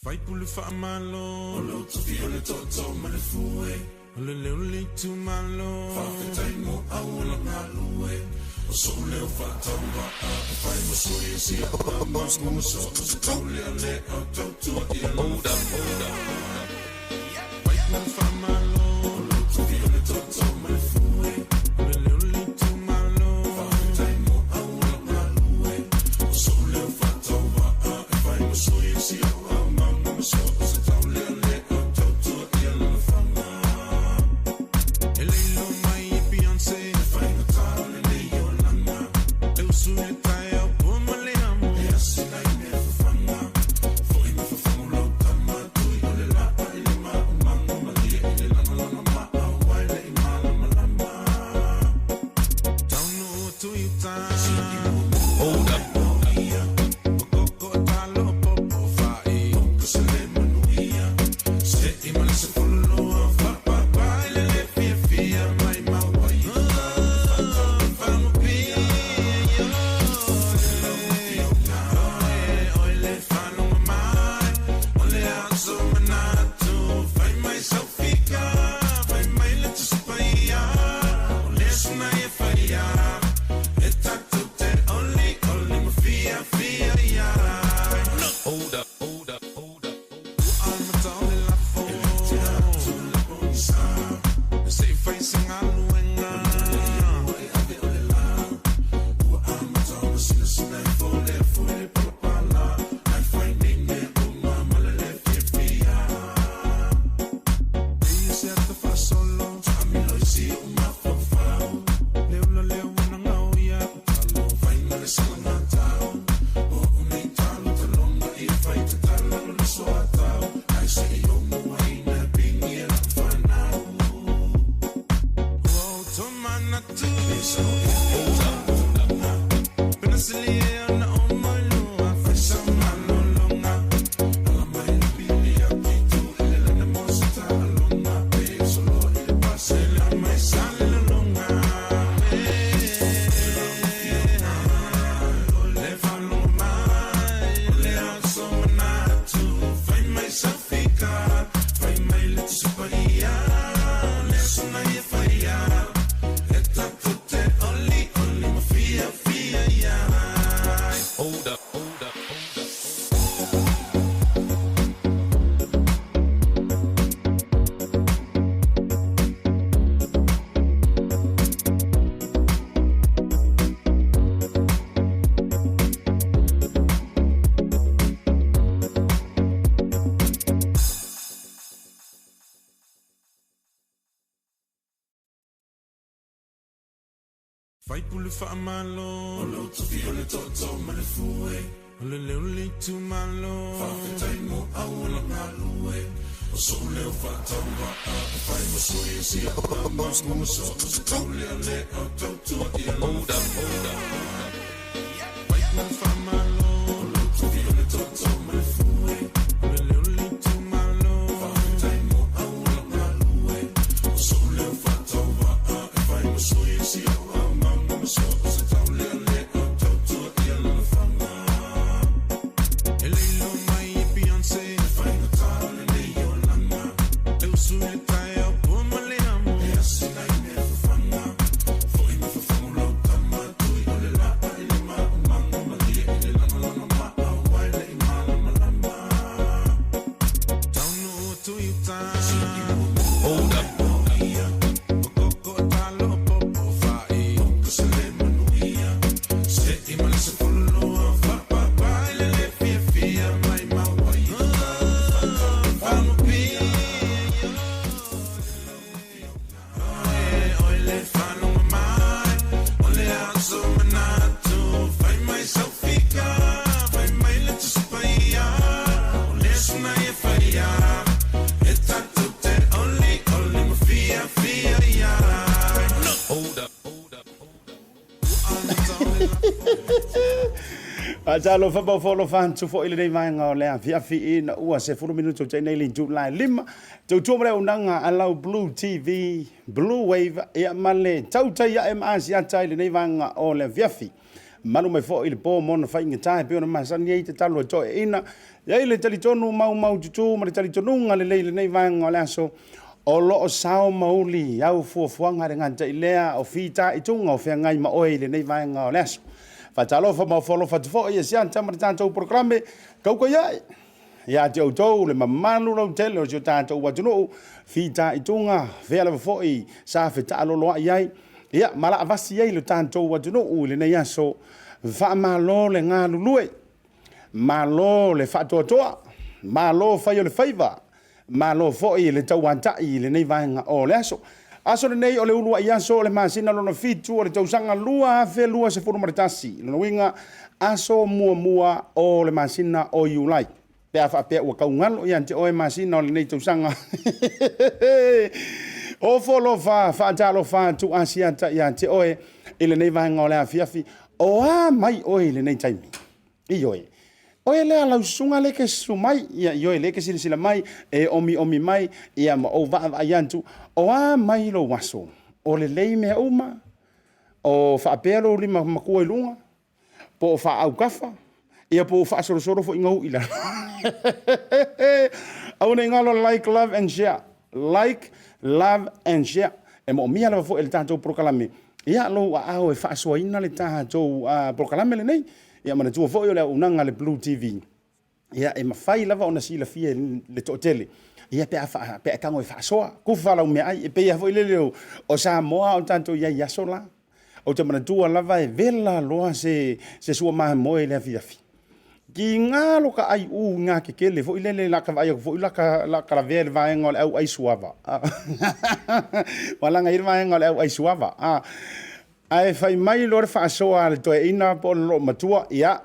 Faipule faamalo. O lou tofi o le tootoo ma le fue. O le leo le itumalo. Faafetai mo auala galue. O sou leo faatauvaa e fai mo sui o si au ama ma so o se taulealea tautua i lana Faipule faamalo. O lou tofi o le tootoo ma le fue. O le leo le itumalo. Faafetai mo auala galue. O sou leo faatauvaa e fai mo sui o si au ama ma so o se taulealea tautua i lana faga. E leilo mai e Beyonce. E faigata o lenei olaga. E usu i le taeao pua ma le amo. E asi nai mea fafaga. Foi ma fafagu lau tama. Tui o le laa i le maumaga. Malie i le lagalaga maau ai le i malamalama. Taunuu atu i uta. Hold up. Koko talo popo fai. Oka se le manuia. Se i male se fololoa. Fapapa i le le fia fia mai maua i Whanupia. Oi le whanonga mai. O le aso manatu. Fai mai sau fika. Fai mai le tusipaia. O le suna e whaia. E tatou te oli oli ma fia fia ia. Hold up, hold up, hold up. Ua amata o le lafo. E le te atu le pogisa. Se i fai se galuega. E ave o le la. Ua amata ona sinasina e fo le afu i le palapala. Ai fai nei mea uma ma le le fiafia. E se ata faasolo. Taamilo i si ou mafaufau. Le ula lea ua nagao ia talo. Fai ma le salagatau. O o nei talo taloga ia fai tatala lo le soatau. Ai se i omo ai na pingi e lau fanau. Ua ou tomanatu. E sa o e Penasili e ona o mai lua. Fai sa malologa. Ala mai le pili a pitu. Ele lana mo se taaloga. Pe soloa i le pasela mai sa le lologa. Le faalogo mai, o le aso manatu. Fai mai sau fika, fai mai le Tusi Paia. Le aso na ia faia. E tatou te olioli ma fiafia ai. Hold up, hold up, hold up. Faipule faamalo. O lou tofi o le tootoo ma le fue. O le leo le itumalo. Faafetai mo auala galue. O sou leo faatauvaa e fai mo sui o si au ama ma so o se taulealea tautua i lana Hold up, hold up, hold up. Faipule faamalo. O lou tofi o le tootoo ma le fue. O le leo le itumalo. Faafetai mo auala galue. O sou leo faatauvaa e fai mo sui o si au ama ma so o se taulealea tautua i lana faga. E leilo mai e Beyonce. E faigata o lenei olaga. E usu i le taeao pua ma le amo. E asi nai mea fafaga. Foi ma fafagu lau tama. Tui o le laa i le maumaga. Malie i le lagalaga maau ai le i malamalama. Taunuu atu i uta. Hold up. Koko talo popo fai. Oka se le manuia. Se i male se fololoa. Fapapa i le le fiafia mai maua i Whanupia. Oi le faalogo mai. O le aso manatu. Fai mai sau fika. Fai mai le Tusi Paia. O le aso na ia faia. E tatou te olioli ma fiafia ai. Hold up, hold up, hold up. Ua amata o le Faatalofa paufolo fantu foi lenei vaega o le afiafi ina ua 10 minuto tai nei le itula e lima. Tautua ma le auaunaga a lau Blue TV, Blue Wave, ia ma le tautai ae ma Asiata i lenei vaega o le afiafi. Malu mai foi i le po ma ona faigata e pei ona masani ai tatalo a toeaiina. E i ai le talitonu maumaututu ma le talitonuga lelei i lenei vaega o le aso, o lo o sao ma uli au fuafuaga e le gata i lea o fitaituga o feagai ma oe i lenei vaega o le aso. Faatalofa ma ofo alofa atu foi e siata ma le tatou polokalame Kaukaiae ia te outou le mamalu lautele o si o tatou atunuu, fitaituga fea lava foi sa fetaaloloai ai, ia ma laavasi ai lo tatou atunuu i lenei aso. Faamalo le galulue, malo le faatoatoa, malo fai o le faiva, malo foi le tauatai i lenei vaega o le aso. Aso lenei o le uluai aso o le masina lona 7 o le tausaga 2021, lona uiga aso muamua o le masina o Iulai. Pe a faapea ua taugalo ia te oe masina o lenei tausaga. Ofo alofa faatalofa atu Asiata ia te oe i lenei vaega o le afiafi. O a mai oe i lenei taimi? Ioe. Oe lea lau susuga lea e te susu mai, ia ioe lea e te silasila mai, e omiomi mai, ia ma ou vaavaai atu, o a mai lou aso? O lelei mea uma? O faapea lou lima matua i luga? Po o faaautafa? Ia po o faasolosolo foi ina ui i lalo? Aua ne i galo like, love and share. Like, love and share. E moomia lava foi e le tatou polokalame ia lou aao e faasoaina le tatou polokalame lenei. Ia manatua foi o le auaunaga a le Blue TV, ia e mafai lava ona silafia e le toatele, ia pe a pe a e tago e faasoa, kufa lau meaai, e pei lava foi lele o Samoa a o tatou i ai i aso la. Ou te manatua lava e vela loa se sua mamoe i le afiafi. Tiga lo ka ai u i ngā kekele foi lele la ka vaai atu foi la ka lavea i le vaega o le au ai suava. Ua laga i le vaega o le au ai suava. Ae fai mai loa le faasoa a le toeaina po o le loomatua, ia,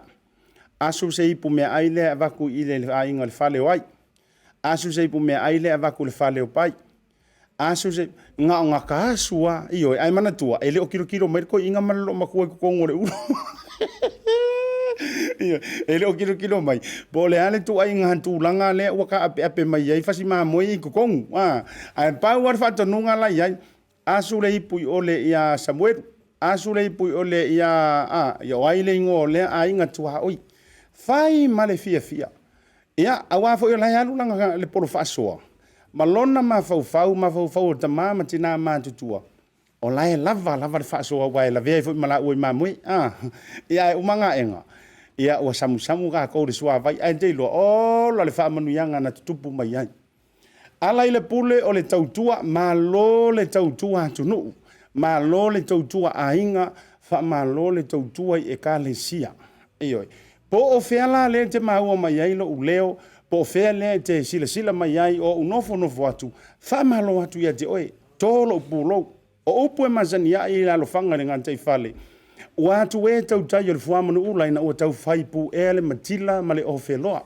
asu se ipu meaai lea e avatu i le aiga o le fale o ai. Asu se ipu meaai lea e avatu i le fale o Pai. Asu se na o gata asu lava, ioe, ae manatua, e le o tilotilo mai le toeaina ma le loomatua i totonu o le ulu. Ioe, e le o tilotilo mai po o le a le ituaiga tulaga lea ua taapeape mai ai fasi mamoe ia i totonu. Ae pau lava le faatonuga la e i ai, asu le ipu i ole ia Samuelu, asu le ipu i ole ia, a, ia o ai le igoa o lea aiga tuaoi. Fai ma le fiafia. Ia, aua foi o la e alu lana le polo faasoa, ma lona mafaufau, mafaufau o tama ma tina matutua, o la e lava lava le faasoa aua e lavea ai foi ma laua i mamoe. A, ia ae uma gaega, ia ua samusamu tatou i le suavai, ae te iloa, ola le faamanuiaga na tutupu mai ai. Ala i le pule o le tautua, malo le tautua atunuu, malo le tautua aiga, faamalo le tautua i Ekalesia. Ioe. Po o fea la lea e te maua mai ai lou leo, po o fea lea e te silasila mai ai o ou nofonofo atu, faamalo atu ia te oe, to lou pulou. O upu e masani ai i le alofaga i le gataifale, ua atu e tautai o le fuamanuula ina ua tau fai puea le matila ma le ofeloa.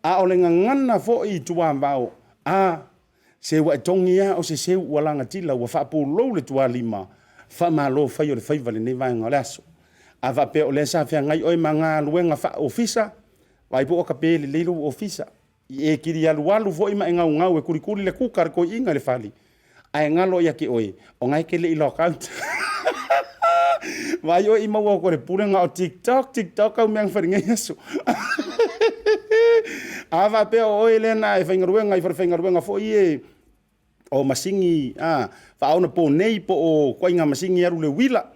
A o le gagana foi i tuavao, a, se ua e togi a o se seu ua lagatila ua faapulou le tualima, faamalo fai o le faiva i lenei vaega o le aso. A faapea o lea sa feagai oe ma galuega faa-ofisa, vaai po ua tape lelei lou ofisa, i e kili alualu foi ma e gaugau e kulikuli le kuka a le toeaina i le fale, ae galo ia te oe, o na e te le i log out. Vaai oe i maua atu e le pulega o TikTok, TikTok au mea na fai i lenei aso. A faapea o oe lea na e faigaluega i falefaigaluega foi e o masini a faaonaponei po o ituaiga masini e alu i le uila,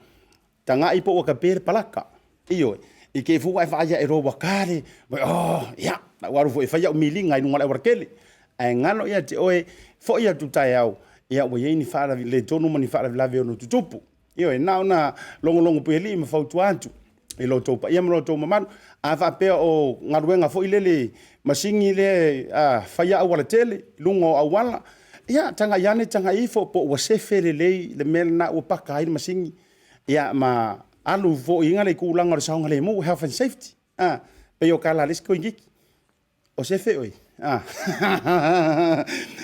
Tagai po ua tape le palaka. Ioe. I te i fua e vaai ae loa ua ta le, oh, ia, na ua alu foi e fai au miliga i luga o le aualatele. Ae galo ia te oe, foi atu taeao, ia ua i ai ni faaletonu ma ni faalavelave e ono tutupu. Ioe, na ona logologo puialii ma fautua atu i lo outou paia ma lo outou mamalu. A faapea o galuega foi lele, masini lea e faia aualatele i luga o auala, ia, tagai ane tagai ifo po ua sefe lelei le mea lena ua paka ai le masini. Ia ma alu foi i le tulaga o le saogalemu, health and safety. Ah, pei o tala a le isi toeitiiti. O sefe oe. Ah.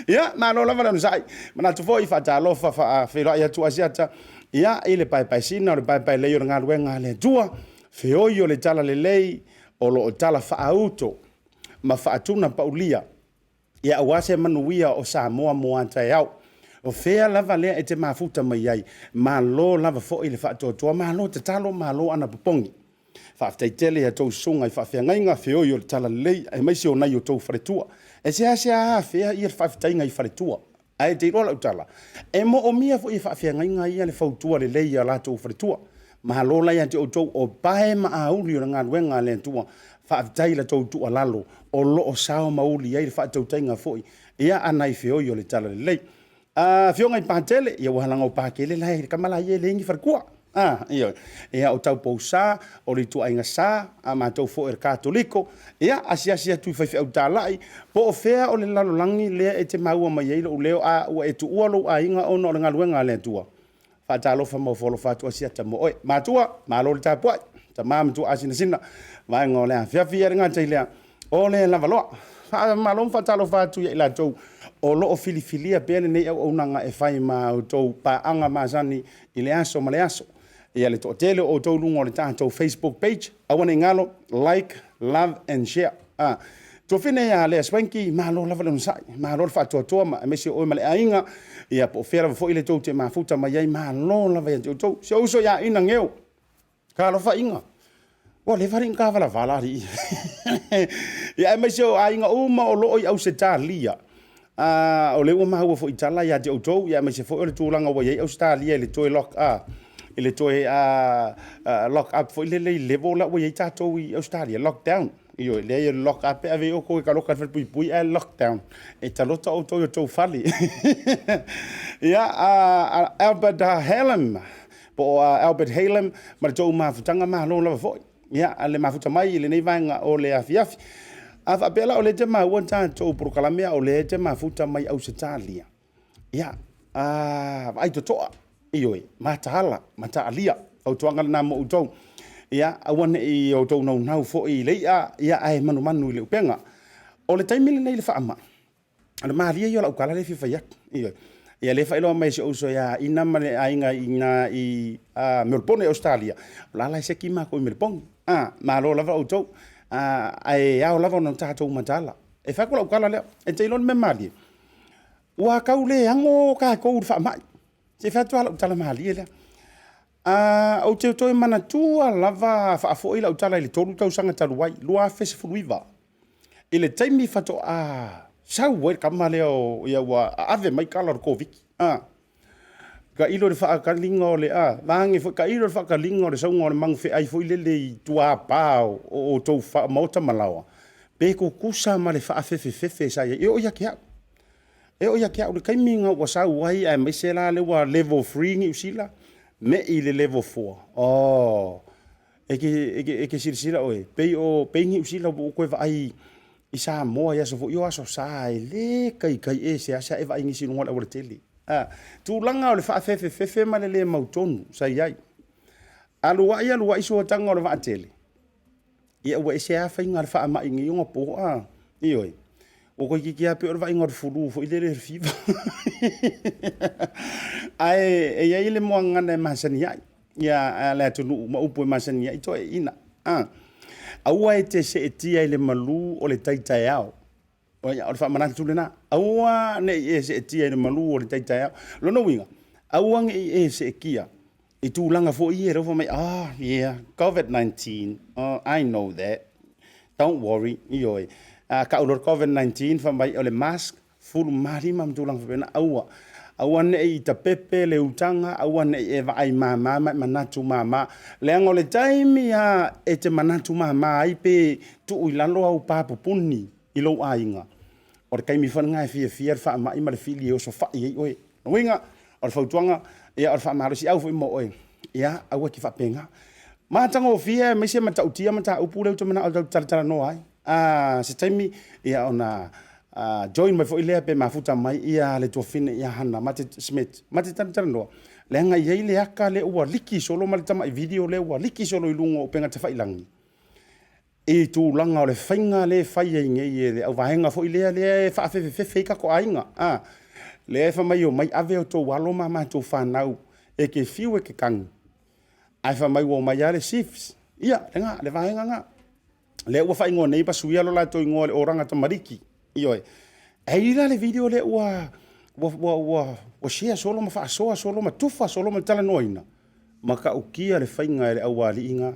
Ia, malo lava le onosai. Manatu foi faatalofa faafeiloai atu Asiata. Ia, i le paepaesina o le paepaelei o le galuega a le Atua, feoi o le talalelei o lo o tala faaauto ma faatuna paulia Ia aua se manuia o Samoa mo a taeao. O fea lava lea e te mafuta mai ai, malo lava foi le faatoatoa, malo tatalo, malo anapopogi. Faafetai tele i a outou susuga i faafeagaiga feoi o le Talalelei aemaise o nai o outou faletua. E seasea afea ia le faafetaiga i faletua, ae te iloa lau tala, e moomia foi e faafeagaiga ia le fautua lelei i a latou faletua. Malo la ia te outou o pae ma auli o le galuega a le Atua. Faafetai i la outou tuualalo o lo o sao ma uli ai le faatautaiga foi ia a nai feoi o le Talalelei. Afioga i Patele, ia ua laga o Pakele la e tama la ia e leai ni faletua. Ah, ia, ia o Taupousa, o le ituaiga sa, a matou foi o le Katoliko, ia asiasi atu i faifeau talai, po o fea o le lalolagi lea e te maua mai ai lou leo, a ua e tuua lou aiga ona o le galuega a le Atua. Faatalofa ma ofo alofa atu Asiata mo oe. Matua, malo le tapuai. Tama ma tuaasinasina, vaega o le afiafi ia le gata i lea, o le lavaloa. Faamalo ma faatalofa atu ia i latou o lo o filifilia pea lenei auaunaga e fai ma outou paaga masani i le aso ma le aso. Ia le toatele o outou luga o le tatou Facebook page, aua ne i galo, like, love and share. Ah, Tuafine ia Lea Swanky, malo lava le onosai, malo le faatoatoa ma aemaise o oe ma le aiga, ia po o fea lava foi le tou te mafuta mai ai, malo lava ia te outou. Si ou uso ia Ina Geo, talofa Ina, ua leva alii na ta valavala alii. Ia aemaise o aiga uma o lo o i Ausetalia. O lea ua maua foi i tala ia te outou, ia aemaise foi o le tulaga ua i ai Ausetalia i le toe lock, i le toe lock up foi lele i level la ua i ai tatou i Ausetalia, lockdown. Ioe, leai o le lock up e ave ai outou e taloka i le falepuipui ae lockdown e talota outou i o outou fale. Ia, Albert Halem, po o Albert Halem ma le tou mafutaga malo lava foi. Ia, le mafuta mai i lenei vaega o le afiafi. A faapea la o lea e te maua tatou polokalame a o lea e te mafuta mai Ausetalia, ia, vaai totoa, ioe, mataala, mataalia, fautuaga lena mo outou. Ia, aua ne i outou naunau foi i le i'a, ia, ae manumanu i le upega. O le taimi lenei i le faamai, o le malie ia o lau tala lea e fia fai atu. Ioe. Ia lea e faailoa mai e si ou uso ia Ina ma le aiga i ina i Melbourne, Ausetalia, o la la e seki matou i Melbourne. Malo lava outou. Ae ao lava ona tatou mataala. E fai atu lau tala lea, e te iloa le mea malie, ua tau le ano tatou i le faamai. Se i fai atu lava lau tala malie lea. Ou te toe manatua lava faafoi lau tala i le 3 tausaga talu ai, 2019, i le taimi faatoa sau ai le tama lea o, ia ua ave mai tala o le Koviti. Tailo i le faataliga o le, vaeane foi, tailo i le faataliga o le sauga o le magufeai foi lele i tuapa o outou maota ma laoa, pe tutusa ma le faafefefefe sa i ai. E oo ia te au. E oo ia te au le taimi na ua sau ai aemaise la lea ua level 3 Niu Sila, me'i i le level 4. Oh, e te, e te, e te silasila oe, pei o, pei Niu Sila ua ou toe vaai i Samoa i aso foi, o aso sa e le taitai e seasea e vaai nisi i luga o le aualatele. Ah, tulaga o le faafefefefe ma le le mautonu sa i ai. Alu ai, alu ai suataga o le vaatele, Ia ua ese lava faiga a le faamai i nei ona po, a? Ioe. Ua toeitiiti lava pei o le vaaiga o le flu foi lele, le fever. Ae e i ai le muagagana e masani ai ia a le atunuu ma upu e masani ai, toeaiina. A, aua e te seetia i le malu o le tai taeao. O le faamanatu lena. Aua ne i e seetia i le malu o le tai taeao. Lona uiga, aua ne i e seetia i tulaga foi ia, fai mai, ah, yeah, COVID-19, oh, I know that. Don't worry, ioe. A tau loa le COVID-19, fai mai o le mask, fulumalima ma tulaga faapena. Aua, aua ne i tapepe le utaga, aua ne i e vaai mama ma e manatu mama. Leaga o le taimi lava e te manatu mama ai pe tuu i lalo au papupuni i lou aiga, o le taimi foi lena e fiafia le faamai ma le fili e osofai ai oe. O lona uiga, o le fautuaga, ia o le faamalosiau foi mo oe, ia aua e te faapena. Matagofie aemaise matautia mataupu lea ou te manao tatou te talatalanoa ai. Se taimi ia ona join mai foi lea pe mafuta mai ia le tuafine ia Hana ma te Smith ma te talatalanoa, leaga e i ai le aka lea ua liki solo ma le tamai video lea ua liki solo i luga o upega tafailagi i tulaga o le faiga lea e fai ai nei e le auvaega foi lea lea e faafefefefe ai tatou aiga, a lea e fai mai omai ave outou alo ma matou fanau e te fiu e te tagi, ae fai mai ua omai lava le SIFS. Ia, lena, le vaega lena lea ua faaigoa nei ma suia lo latou igoa o le Oranga Tamariki. Ioe. E i la le video lea ua ua ua ua, ua share solo ma faasoa solo ma tufa solo ma talanoaina, matautia le faiga e le aualii na.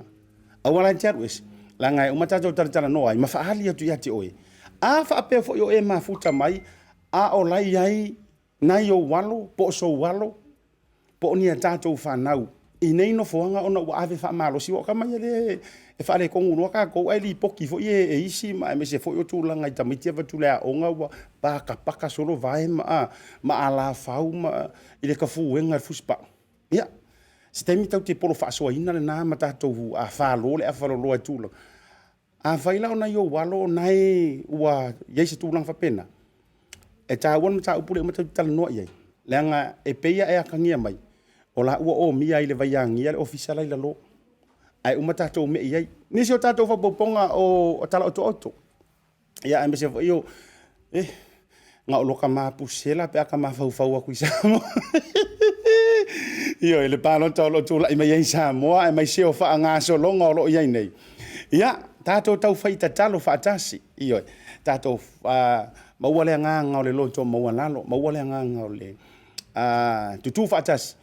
Aua la e te alu ese, leaga e uma tatou talatalanoa ai ma faaali atu ia te oe. A faapea foi o e mafuta mai a o la e i ai nai ou alo po o sou alo po o ni a tatou fanau i nei nofoaga ona ua ave faamalosi. Aua o tama ia lea e faaletonu loa tatou ae lipoti foi e isi ma aemaise foi o tulaga i tamaiti ia e avatu i le aoga ua patapata solo vae ma alafau ma i le tafuega e le fusipau. Ia, se taimi tatou te polo faasoaina lena ma tatou falo le afaloloa i tulaga. Afai la o nai ou alo na e ua i ai se tulaga faapena, e taua le mataupu lea e uma tatou te talanoa i ai, leaga e pei lava e atagia mai, o la ua omia ai i le vaiagia le ofisa la e i lalo, ae uma tatou me'i i ai. Nisi o tatou faamaumauga o tala otooto, ia aemaise foi o, e, na o lota ma pusi ela pe a ta mafaufau atu i Samoa. Ioe, le palota o lo o tulai mai ai i Samoa aemaise o faagasologa o lo o i ai nei. Ia, tatou taufai tatalo faatasi, ioe, tatou maua le agaga o le loto maualalo, maua le agaga o le tutu faatasi,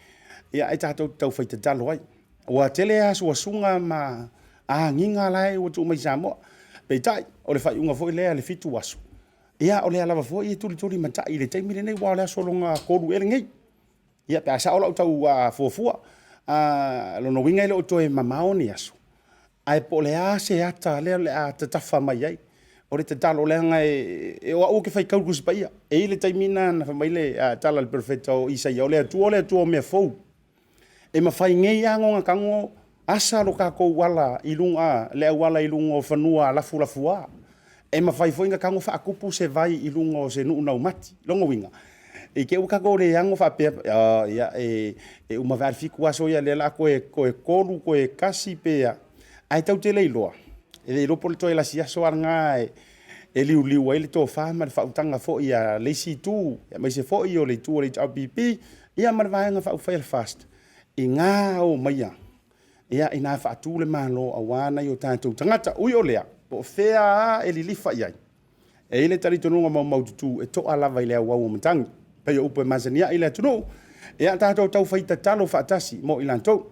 ia ae tatou te taufai tatalo ai. Ua tele asuasuga ma agiga la e ua tuu mai i Samoa. Peitai, o le faaiuga foi lea i le 7 aso, ia o lea lava foi e tulitulimatai i le taimi lenei, aua o le aso lona 3 ea lenei. Ia pe a sao lau tau fuafua, lona uiga e le o toe mamao ni aso, ae po o le a se ata lea o le a tatafa mai ai. O le tatalo, leaga o au ou te faitau i le Tusi Paia. E i ai le taimi lena na fai mai le tala a le Perofeta o Isaia, o le Atua o le Atua o mea fou. E mafai nei lava ona tago asa lo tatou ala i luga, le auala i luga o fanua lafulafua. E mafai foi ona tago faatupu se vai i luga o se nuu laumati. Lona uiga, i te i ua tatou le ano faapea, ia, e uma vae lava le 7 aso ia, o lea o le a toe 3, toe 1 pe a, ae tatou te le iloa, e le iloa po o le toe lasi aso lava lena e liuliu ai le tofa ma le faautaga foi a le isi itu, aemaise foi o le itu a le HRPP, ia ma le Vaega Faaupufai a le FAST, i na omaia, ia ina faatu le Malo aua nai o tatou tagata. Ui o lea, po o fea lava e lilifa i ai, e i ai le talitonuga maumaututu e to'a lava i le auau o matagi, pei o upu e masani ai i le atunuu. Ia tatou taufai tatalo faatasi mo i latou.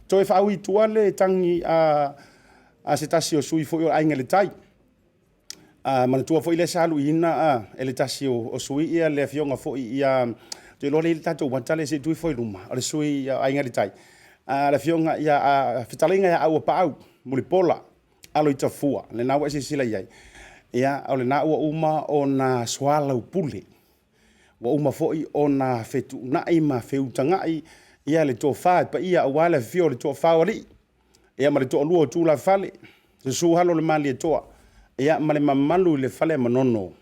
Toe faaui i tua le tagi a se tasi o sui foi o Aiga i le Tai. Manatua foi lea sa aluiina e le tasi o sui le afioga foi ia, ou te iloa lea e i ai le tatou ata lea se i tuu ifo i luma, o le sui o Aiga i le Tai, le afioga ia, fetalaiga ia Auapaau Mulipola Aloitafua, lena ua e silasila i ai. Ia, o lena ua uma ona soalaupule, ua uma foi ona fetuunai ma feutagai ia le tofa paia aua le afifio o le Toafa o Alii, ia ma le toalua o Tulafale, susu Alo o le Malietoa, ia ma le mamalu i le Fale Manono.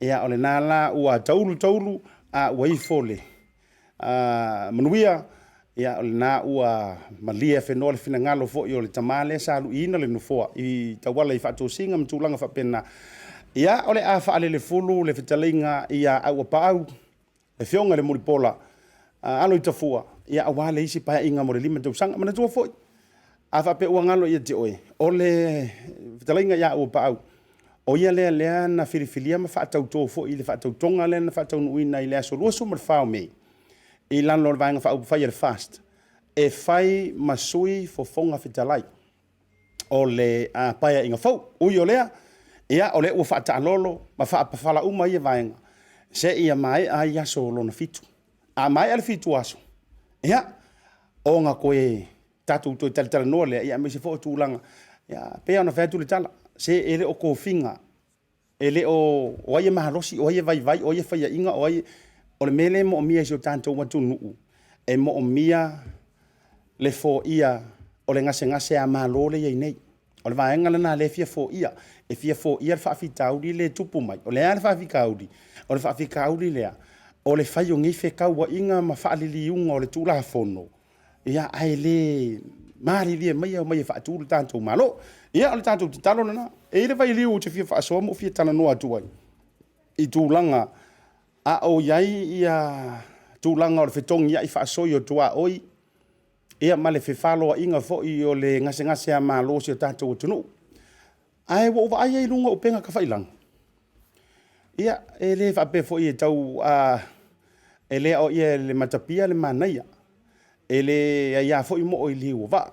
Ia o lena la ua taulu taulu a ua ifo le manuia, ia o lena ua malie afenoa le finagalo foi o le tama lea sa luiina le nofoa i tauala i faatosina ma tulaga faapena. Ia o le a faalelefulu le fetalaiga ia Auapaau, le afioga i le Mulipola Aloitafua, ia aua le isi paeaiga mo le 5 tausaga. Manatua foi, a faapea ua galo ia te oe, o le fetalaiga ia Auapaau, o ia lea lea na filifilia ma faatauto foi i le faatautoga lea na faataunuuina i le aso 24 o Me i lalo o le Vaega Faaupufai a le FAST, e fai ma sui fofoga fetalai o le paeaiga fou. Ui o lea, ia o lea ua faataalolo ma faapafala uma ia vaega seia maea ai aso lona 7. A maea le 7 aso, ia, ona toe tatou toe talatalanoa lea, ia aemaise foi o tulaga, ia, pei lava ona fai atu le tala, se e le o tofiga, e le o, o ai e malosi, o ai e vaivai, o ai e faiaina, o ai e... O le mea lea e moomia e si o tatou atunuu, e moomia le foia o le gasegase a malo lea e i ai nei. O le vaega lena o lea e fia foia. E fia foia le faafitauli lea e tupu mai. O le a le faafitauli? O le faafitauli lea, o le fai o nei fetauaiga ma faaliliuga o le Tulafono, ia, ae le malilie mai e omai e faatu le tatou Malo. Ia, o le tatou tatalo lena. E i ai le vailiu ou te fia faasoa ma ou fia talanoa atu ai i tulaga a o i ai ia tulaga o le fetogiai faasoi o tuaoi, ia ma le fefaloaiga foi o le gasegase a malo o si o tatou atunuu. Ae ua ou vaai ai i luga o upega tafailagi, ia, e le faapea foi e tau, e le aoaia e le matapia le manaia, e le aia foi moo i liu o vaa.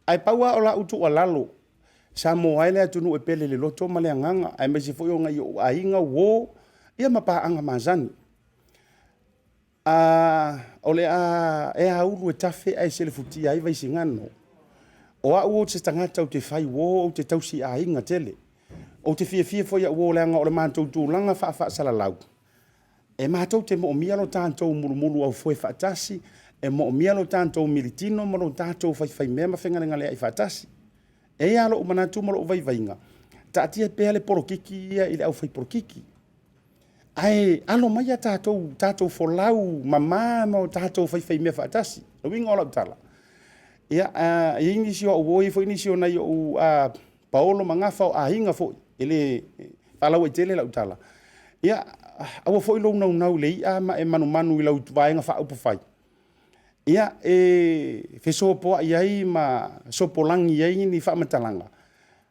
Ae pau lava o lau tuualalo, Samoa e le atunuu e pele i le loto ma le agaga, aemaise foi o nai ou aiga, uo ia ma paaga masani. O le a e aulu e tafe ae selefutia ai Vaisigano. O au o se tagata ou te fai uo, ou te tausi aiga tele. Ou te fiafia foi au uo leaga o le matou tulaga faafaasalalau, e matou te moomia lo tatou mulumuluaufoe faatasi, e moomia lo tatou militino ma lo tatou faifaimea ma fegalegaleai faatasi. E i ai lava lou manatu ma lou vaivaiga, taatia pea le polokiki ia i le aufaipolokiki, ae alo mai a tatou folau mama ma o tatou faifaimea faatasi. O le uiga o lau tala, ia, e i ai nisi o au uo, e i ai foi nisi o nai ou paolo ma gafa o aiga foi, e le faalauaitele lau tala, ia, aua foi lou naunau i le i'a ma e manumanu i lau Vaega Faaupufai, ia, e fesopoai ai ma sopolagi ai ni faamatalaga,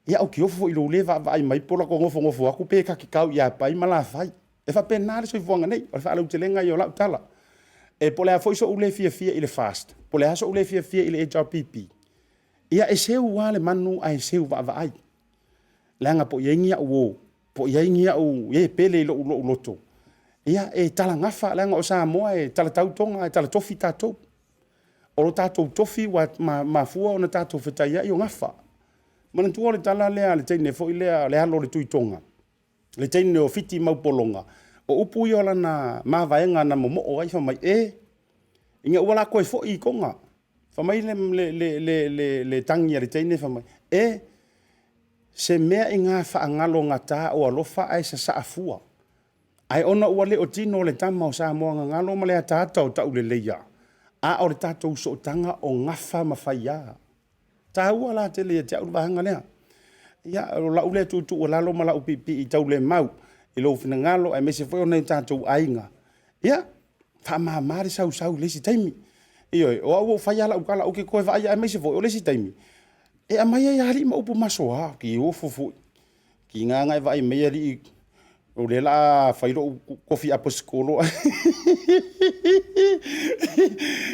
ia ou te ofo foi i lou le vaavaai mai po o lata nofonofo atu pe ta te tau ia Pai ma Lafai. E faapena le soifuaga nei, o le faalautelega ia o lau tala. E po o le a foi sou le fiafia i le FAST, po o le a sou le fiafia i le HRPP, ia e seu lava le manu ae seu vaavaai, leaga po o i ai ni au uo, po o i ai ni au e pele i lou loto, ia e talagafa, leaga o Samoa e talatau Toga ae talatofi tatou. O lo tatou tofi ua mafua ona tatou fetaiai o gafa. Manatua le tala lea a le teine foi lea, le alo o le Tuitoga, le teine o Fiti mau pologa, o upu ia o lana mavaega na momoo ai fai mai, e, ina ua o la toe foi i Toga, fai mai le tagi a le teine fai mai, e, se mea ina faagalogata o alofa ae sasaa fua, ae ona ua le o tino le tama o Samoagagalo ma le ataata o Tauleleia, a o le tatou sootaga o gafa ma faia. E taua la tele ia te au le vaega lea. Ia, o lau lea tuutuualalo ma lau piipii taulemau i lou finagalo aemaise foi o nai o tatou aiga, ia, faamama le sausau i le isi taimi. Ioe, o au ua ou fai lava lau tala, ou te toe vaai lava, aemaise foi o le isi taimi, e aumai ai lava alii ma upu masoa, ou te ofo foi. Tiga ona e vaai mai alii o lea o le a fai lou tofi aposetolo ae…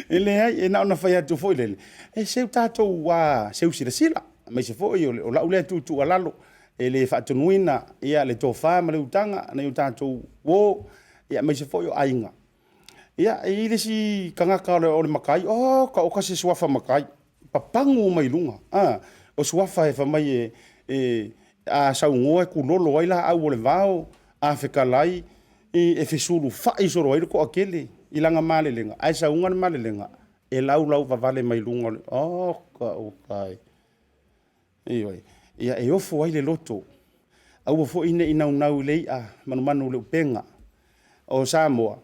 E leai, e na ona fai atu foi lele, e seu tatou seu silasila, aemaise foi o lau lea tuutuualalo, e le faatonuina le tofa ma le utaga a nai o tatou uo, aemaise foi o aiga. Ia, e i ai le isi tagata o le matai, oka oka se suafa matai, papagu mai luga, o suafa fai mai a saunoa e tulolo ai laau o le vao, a fetalai e fesulufai solo ai le toatele i lana malelega, ae sauga le malelega, e laulauvavale mai luga o le… Oka oka e. Ioe. Ia e ofo ai le loto, aua foi ne i naunau i le i'a manumanu i le upega. O Samoa,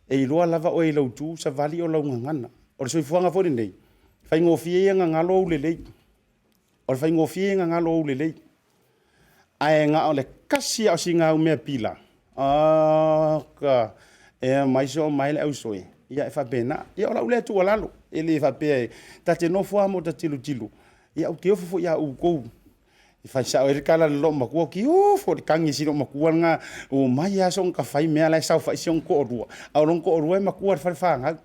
e iloa lava oe i lau tu savali o lau gagana. O le soifuaga foi lenei, e faigofie ia ona galo ou lelei. O le faigofie ia ona galo ou lelei. Ae na o le tasi lava o sina au mea pila, oka, e omai soo mai le ausoe, ia e faapena. Ia o lau lea tuualalo, e le faapea e… ta te nofo lava ma ota tilotilo, ia ou te ofo foi ia outou. E fai sao ai le tala a le loomatua, ou te ofo i le tagi a si loomatua lena, ua omai lava soona fai mea la e saofai si ona toalua, a o lona toalua e matua i le fale fanau.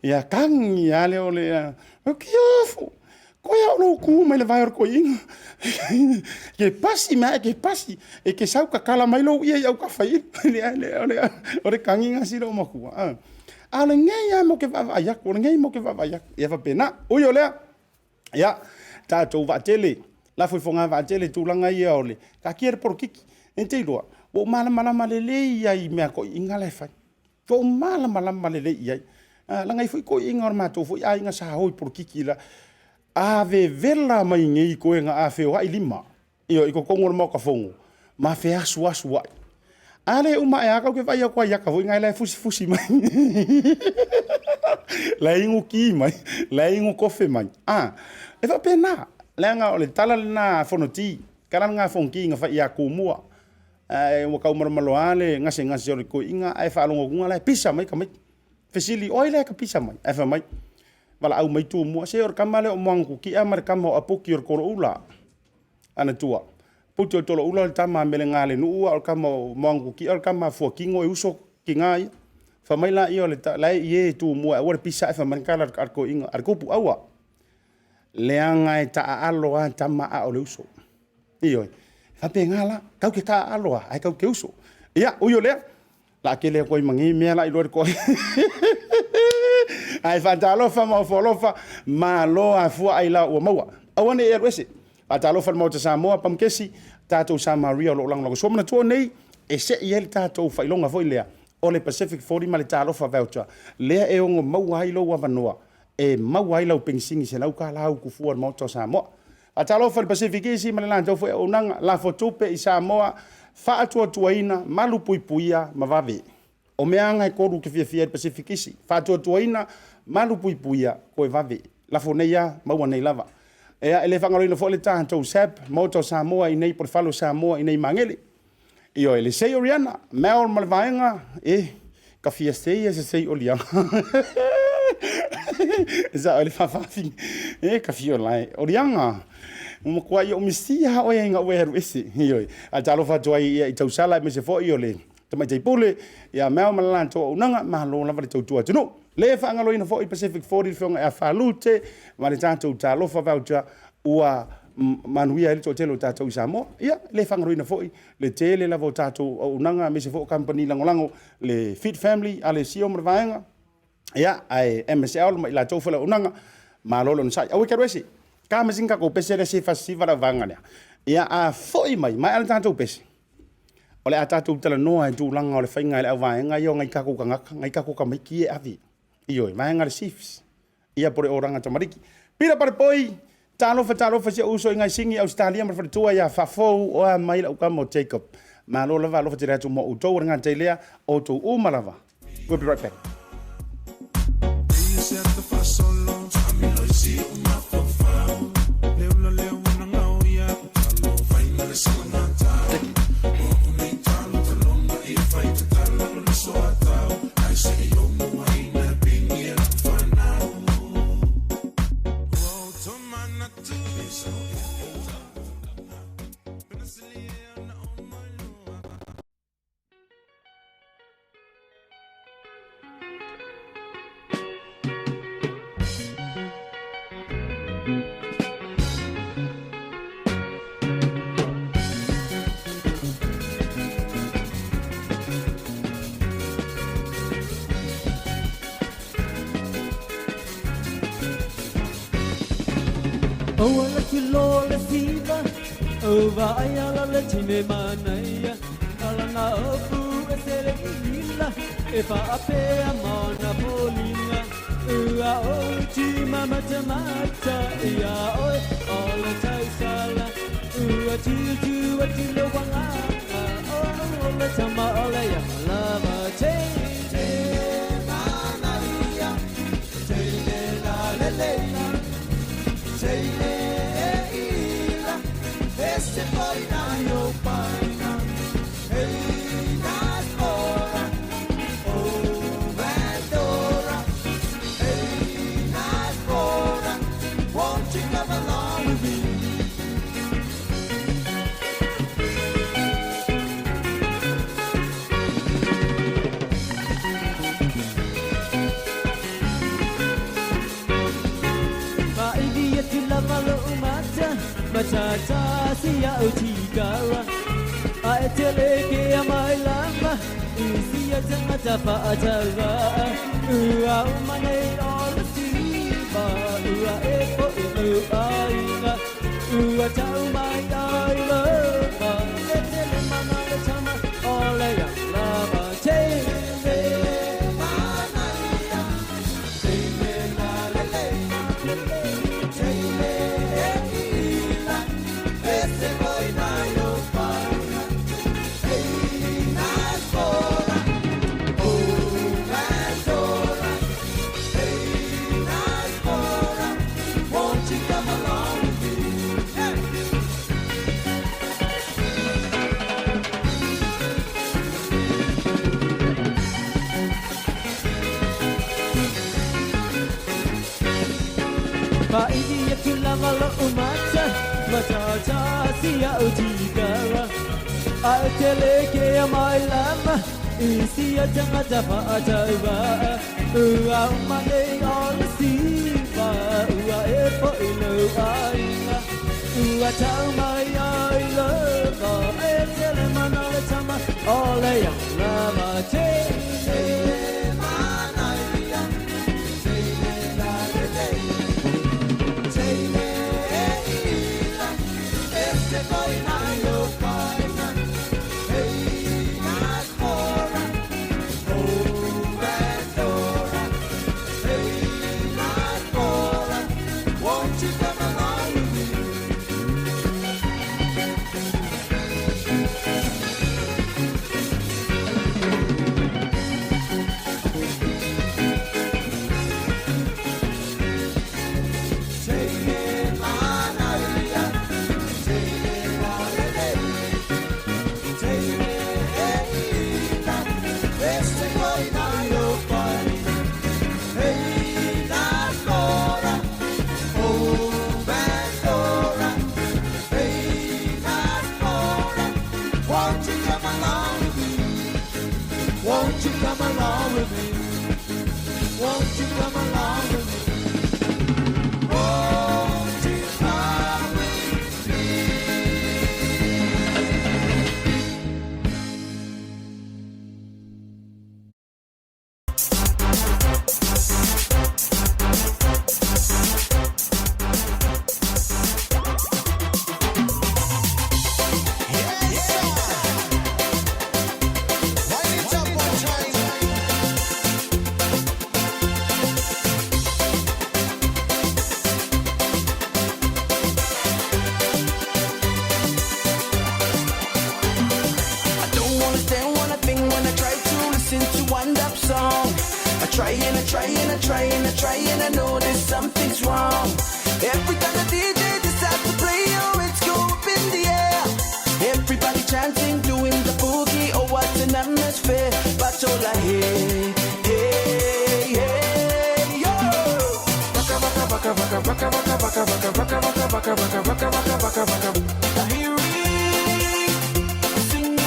Ia tagi lava lea o le… ou te ofo, toe lava o lou tu mai le vae o le toeaina. E te pasi mai lava e te pasi, e te sau tatala mai lou ie i autafa i i. O le tagi lena a si loomatua, a o lenei lava matou te vaavaai atu, o lenei matou te vaavaai atu, ia faapena. Ui o lea, ia, tatou vaatele, lafo i fogavaatele tulaga ia o le taatia le polokiki. E te iloa, ua ou malamalama lelei lava i mea a toeaiina la e fai. Ua ou malamalama lelei i ai. Leaga e i ai foi toeaiina o le matou foi aiga sa o i polokiki. A vevela mai nei toega a feoai lima, ioe, i totonu o le Maota Fono ma feasuasuai. A lea e uma ae lava tatou te vaai atu lava i ata foi na la e fusifusi mai, la e inu ti mai, la e inu kofe mai. E faapena, leaga o le tala lena a Fonoti, tala lena a Fonoti na fai ia Tumua. Ae ua taumalomaloa le gasegase o le toeaina ae faalogo atu la e pisa mai tamaiti. Fesili, o ai la e ta pisa mai? Ae fai mai, valaau mai Tumua, se o le tama lea o Moagatutia ma le tama o Aputi o le Toloula, ana tua. Aputi o le Toloula o le tama a Melegalenuu a o le tama o Moagatutia o le tama a Fuatino e uso tina ia. Fai mai laia o la e i e Tumua e aua le pisa ae fai mai le tala a le toeaina, a le tupu, aua. Leaga e taaalo lava tama a o le uso. Ioe. E faapena la, tatou te taaalo lava ae tatou te uso. Ia, ui o lea, o le a tele atu ai ma nei mea la iloa le toa. Ae faatalofa ma ofo alofa, malo afua ailao ua maua. Aua ne i e alu ese. Faatalofa i le Maota Samoa, Pamukesi, tatou Samaria o lo o lagolago. Sua manatua nei, e sei ai le tatou faailoga foi lea, o le Pacific 40 ma le Talofa Voucher, lea e ono maua ai lou avanoa e maua ai lau penisini $100 utu fua i le Maota o Samoa. Faatalofa i le Pacific Easy ma le latou foi auaunaga, lafo tupe i Samoa, faatuatuaina, malupuipuia ma vave. O mea aga e tolu ou te fiafia ai i le Pacific Easy, faatuatuaina, malupuipuia, toe vave. Lafo nei lava, maua nei lava. Ia, e le faagaloina foi le tatou SAB, Maota o Samoa i inei po o le Fale o Samoa i inei i Magele. Ioe, le sei o Rihanna, Mel ma le vaega, e, ka fia sei e se sei o Liana. E sao ai le faafafine, e, ka fia lae, o Liana, ua matuai ou misia oe ina ua e alu ese. Ioe, ae talofa atu ai ia i tausala aemaise foi o le Tamaitai Pule, ia Mel ma le latou auaunaga, malo lava le tautua atunuu. Le faagaloina foi Pacific 40 le Afioga ia Falute ma le tatou Talofa Voucher ua manuia ai le toatele o tatou i Samoa. Ia, le faagaloina foi le tele lava o tatou auaunaga aemaise foi o kamupani lagolago le Fit Family, Alessio ma le vaega, ia, ae MSL ma i latou foi le auaunaga, malo le onosai. Aua e te alu ese, ka ma sina tatou pese lea se i fasiva le auvaega lea. Ia, a foi mai, maea le tatou pese, o le a tatou talanoa i tulaga o le faiga e le auvaega ia o nai tatou tagata, nai tatou tamaiti ia e ave. Ioe, vaega le SIFS, ia po o le Olaga Tamariki. Pila Palepoi, talofa talofa si ou uso i Gaisini, Ausetalia ma le faletua ia Faafou, oa mai lau tama o Jacob. Malo lava, alofa tele atu mo outou, o le gata i lea, outou uma lava. We'll be right back. Ua laki loa le siva, ua ai ala le tine manaia, ala na opu e sele i lila, e whaapea mana polinga. Ua o ti mamata mata, ia oe o le tausala, ua tutu atu le wanganga, o le tama o le ia lava te. Te manaia, te le la le le la, te le ila, ese poina yo paina, hey nice ora, oh Pandora, hey nice ora, won't you come along with me? Ma ili atu lava lo'u mata, matata si au tikara. A e tele ke a mai lava, i si a tangata whaatava. Ua umane o le siva, ua e po i mau ainga. Ua tau mai ai lava, e tele mana le tama o le ia lava. Te le manaia, te le la le le, te le ila, ese boina yo paina. Hey nice ora, oh Pandora, hey nice ora, won't you come along with me? Hey! Paili atu lava lo'u mata, matata si au tikara. A e tele ke a mai lama, i si a tangata whaatauva. Ua umane o le siva, ua e foʻi lou aiga. Ua tau mai ai lava e tele mana le tama o le lava tele manaia tele lalelei tele ila e se foi na yo paina hey na fora oh Pandora hey na fora won't you come along with me? Won't you come along with me? Won't you come along with me? Won't you come along with me? Won't you come with me? I don't understand one thing when I try to listen to one up song. I try and I try and I try and I try and I know that something's wrong. Every time the DJ decides to play, oh, it's go up in the air. Everybody chanting, doing the boogie, oh, what an atmosphere. But all I hear, hey, hey, yo. Waka waka waka waka waka waka waka waka waka waka waka waka waka waka waka. I hear it singing.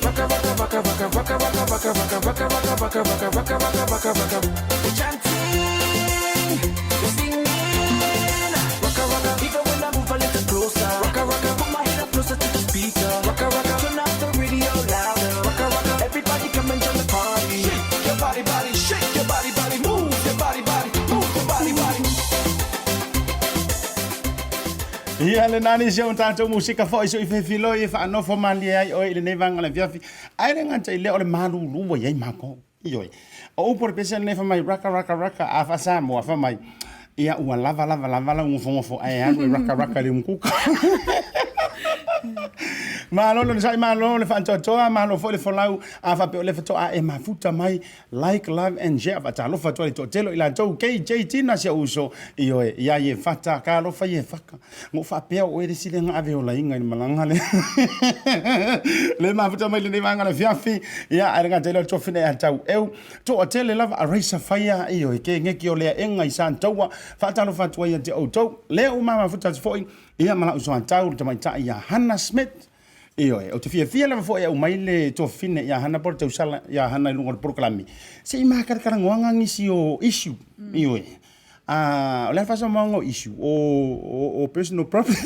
Waka waka waka waka waka waka waka waka waka waka waka waka waka waka waka waka. They chanting, they singing. Waka waka. Even when I move a little closer. Waka waka. Put my head up closer to the speaker. Waka waka. Turn up the radio louder. Waka waka. Everybody come and join the party. Shake your body, body, shake your body, body, move your body, body, move your body, body. Ia le nani se o tatou musika foʻi so i fefiloi e faanofo malie ai oe i lenei vaega o le afiafi. Ae le gata i lea o le malulu ua i ai makou. Ioe. O upu o le pese lenei fai mai raka raka raka a faa-Samoa fai mai ia ua lava lava lava lau gofogofo ae alu e raka raka i le umukuka. Malo le onosai, malo le faantoatoa, malo foi le folau, a faapea o le faatoa e mafuta mai like, love and share. Faatalofa atu ai le toatele o i latou KJ Tina si ou uso, ioe, ia ie fata, ka alofa ie faka. Ngo faapea o oe le isi lea na ave olaina i le malaga lea. Le mafuta mai lenei vaega o le afiafi, ia, ae le gata i lea o le tofina ia tau eu. Toatele lava a Raisa Faia, ioe, ke ngeki o lea enga i Santaua. Faatalofa atu ai ia te outou. Lea ua mafuta atu foi, ia ma lau uso a tau le tamaitai ia Hannah Smith. Ioe, ou te fiafia lava foi e aumai le tuafafine ia Hannah po o le tausala ia Hannah i luga o le polokalame, se i makalakalagoaga nisi o issue. Ioe. A o le a le faasamoaga o issue? O, o, o personal problem.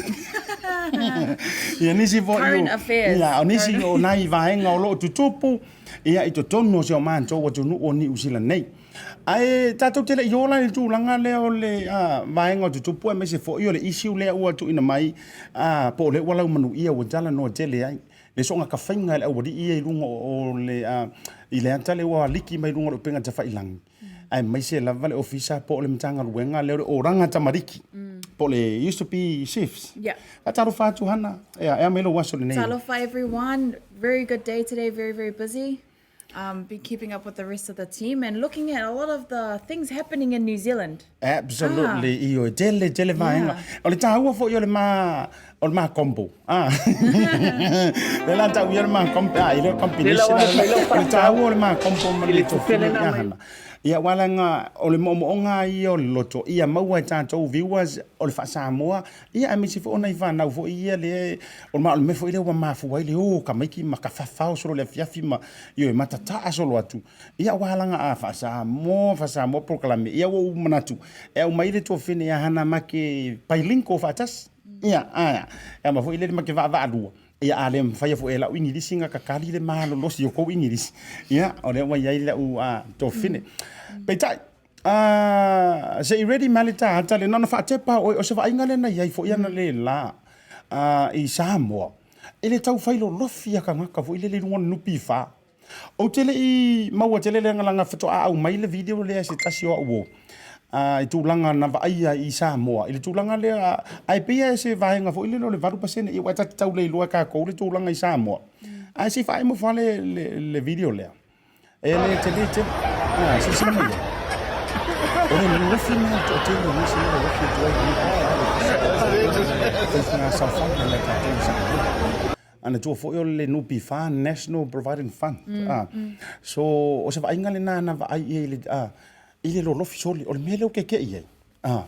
Ia nisi foi o, Current affairs. ia, o nisi o nai vaega o lo o tutupu, ia i totonu o si o matou atunuu o Niu Sila nei. Ae tatou te le i ola i le tulaga lea o le vaega o tutupu aemaise foi o le issue lea ua tuuina mai po o lea ua laumanuia ua talanoa tele ai le soona tafaiga e le aualii ia i luga o le i le ata lea ua aliki mai luga o le upega tafailagi aemaise lava le ofisa po o le Matagaluega lea o le Olaga Tamariki po o le used to be SIFS. Yeah. Faatalofa atu Hana, ea, ea mai lou aso lenei. Talofa everyone. Very good day today, very very busy. Be keeping up with the rest of the team and looking at a lot of the things happening in New Zealand. Absolutely, ah. Ioe, tele, tele vaega. Yeah. O le tāua foi o le ma, o le ma combo. Ah. Le la tau ia le ma combo, ah, i le combination. O le tāua o le ma combo ma le tofine ia hana. Ia aua leaga o le moomooga lava ia o le loto ia maua e tatou viewers o le faa-Samoa, ia aemaise foi o nai fanau foi ia lea, ma o le mea foi lea ua mafua ai le o o tamaiti ma tafafao solo i le afiafi ma, ioe, ma tataa solo atu. Ia aua leaga a faa-Samoa, faa-Samoa polokalame, ia ua ou manatu e aumai le tuafafine ia Hana ma te bilingual faatasi. Ia, a, e ama foi lele ma te vaavaalua. Ia a le mafaia foi e lau Igilisi na kakali le malolosi o kou Igilisi, ia o lea ua i ai lau tuafafine. Peitai, se i ready mai le ta ata lea, na ona faatepa lava o oe, o se vaaiga lea na i ai foi analeila i Samoa, e le tau fai lolofi a tagata foi lele i luga o le NPF. Ou te le i maua tele leaga leaga faatoa aumai le video lea e se tasi o au uo i tulaga na vaaia i Samoa i le tulaga lea, ae pei lava se vaega foi lele o le 8% aua ta te tau le iloa e tatou le tulaga i Samoa. Ae se i faaemo foa le video lea. E le tele tele. Ah, silasila mai ai. O le lolofi lena o le toatele o nisi na lolofi atu ai i le faiga saofaga ia tatou i Samoa. Manatua foi o le NPF, National Provident Fund. So, o se vaaiga lena na vaai i ai i le, i le lolofi soli. O le mea lea ou te keke'i ai,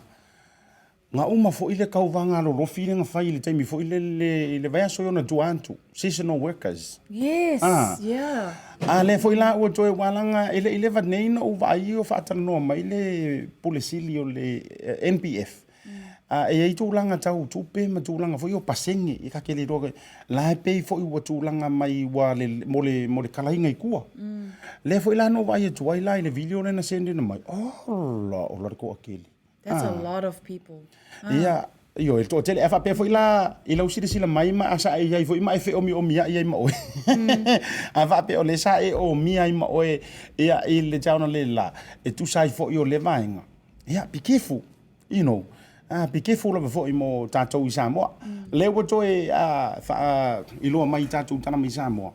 na uma foi le tauvaga lolofi lea na fai i le taimi foi lele i le vaiaso i ona tua atu, seasonal workers. Yes, yeah. A lea foi la ua toe, aua leaga e le i leva nei na ou vaai o faatalanoa mai le Pule Sili o le NPF. A e i ai tulaga tau tupe ma tulaga foi o pasene e ta te le iloa la e pei foi ua tulaga mai ua le mo le mo le kalaiga i tua. Lea foi la na ou vaai atu ai la i le video lea na send ina mai, ola ola le toatele. That's a lot of people. Ia, ioe, le toatele. A faapea foi la i lau silasila mai ma sa e i ai foi ma e feomiomiai ai ma oe. A faapea o lea sa e omia ai ma oe ia i le town o le la, e tusa ai foi o lea vaega. Ia, be careful. You know, be careful lava foi mo tatou i Samoa. Lea ua toe faailoa mai i tatou tala mai Samoa,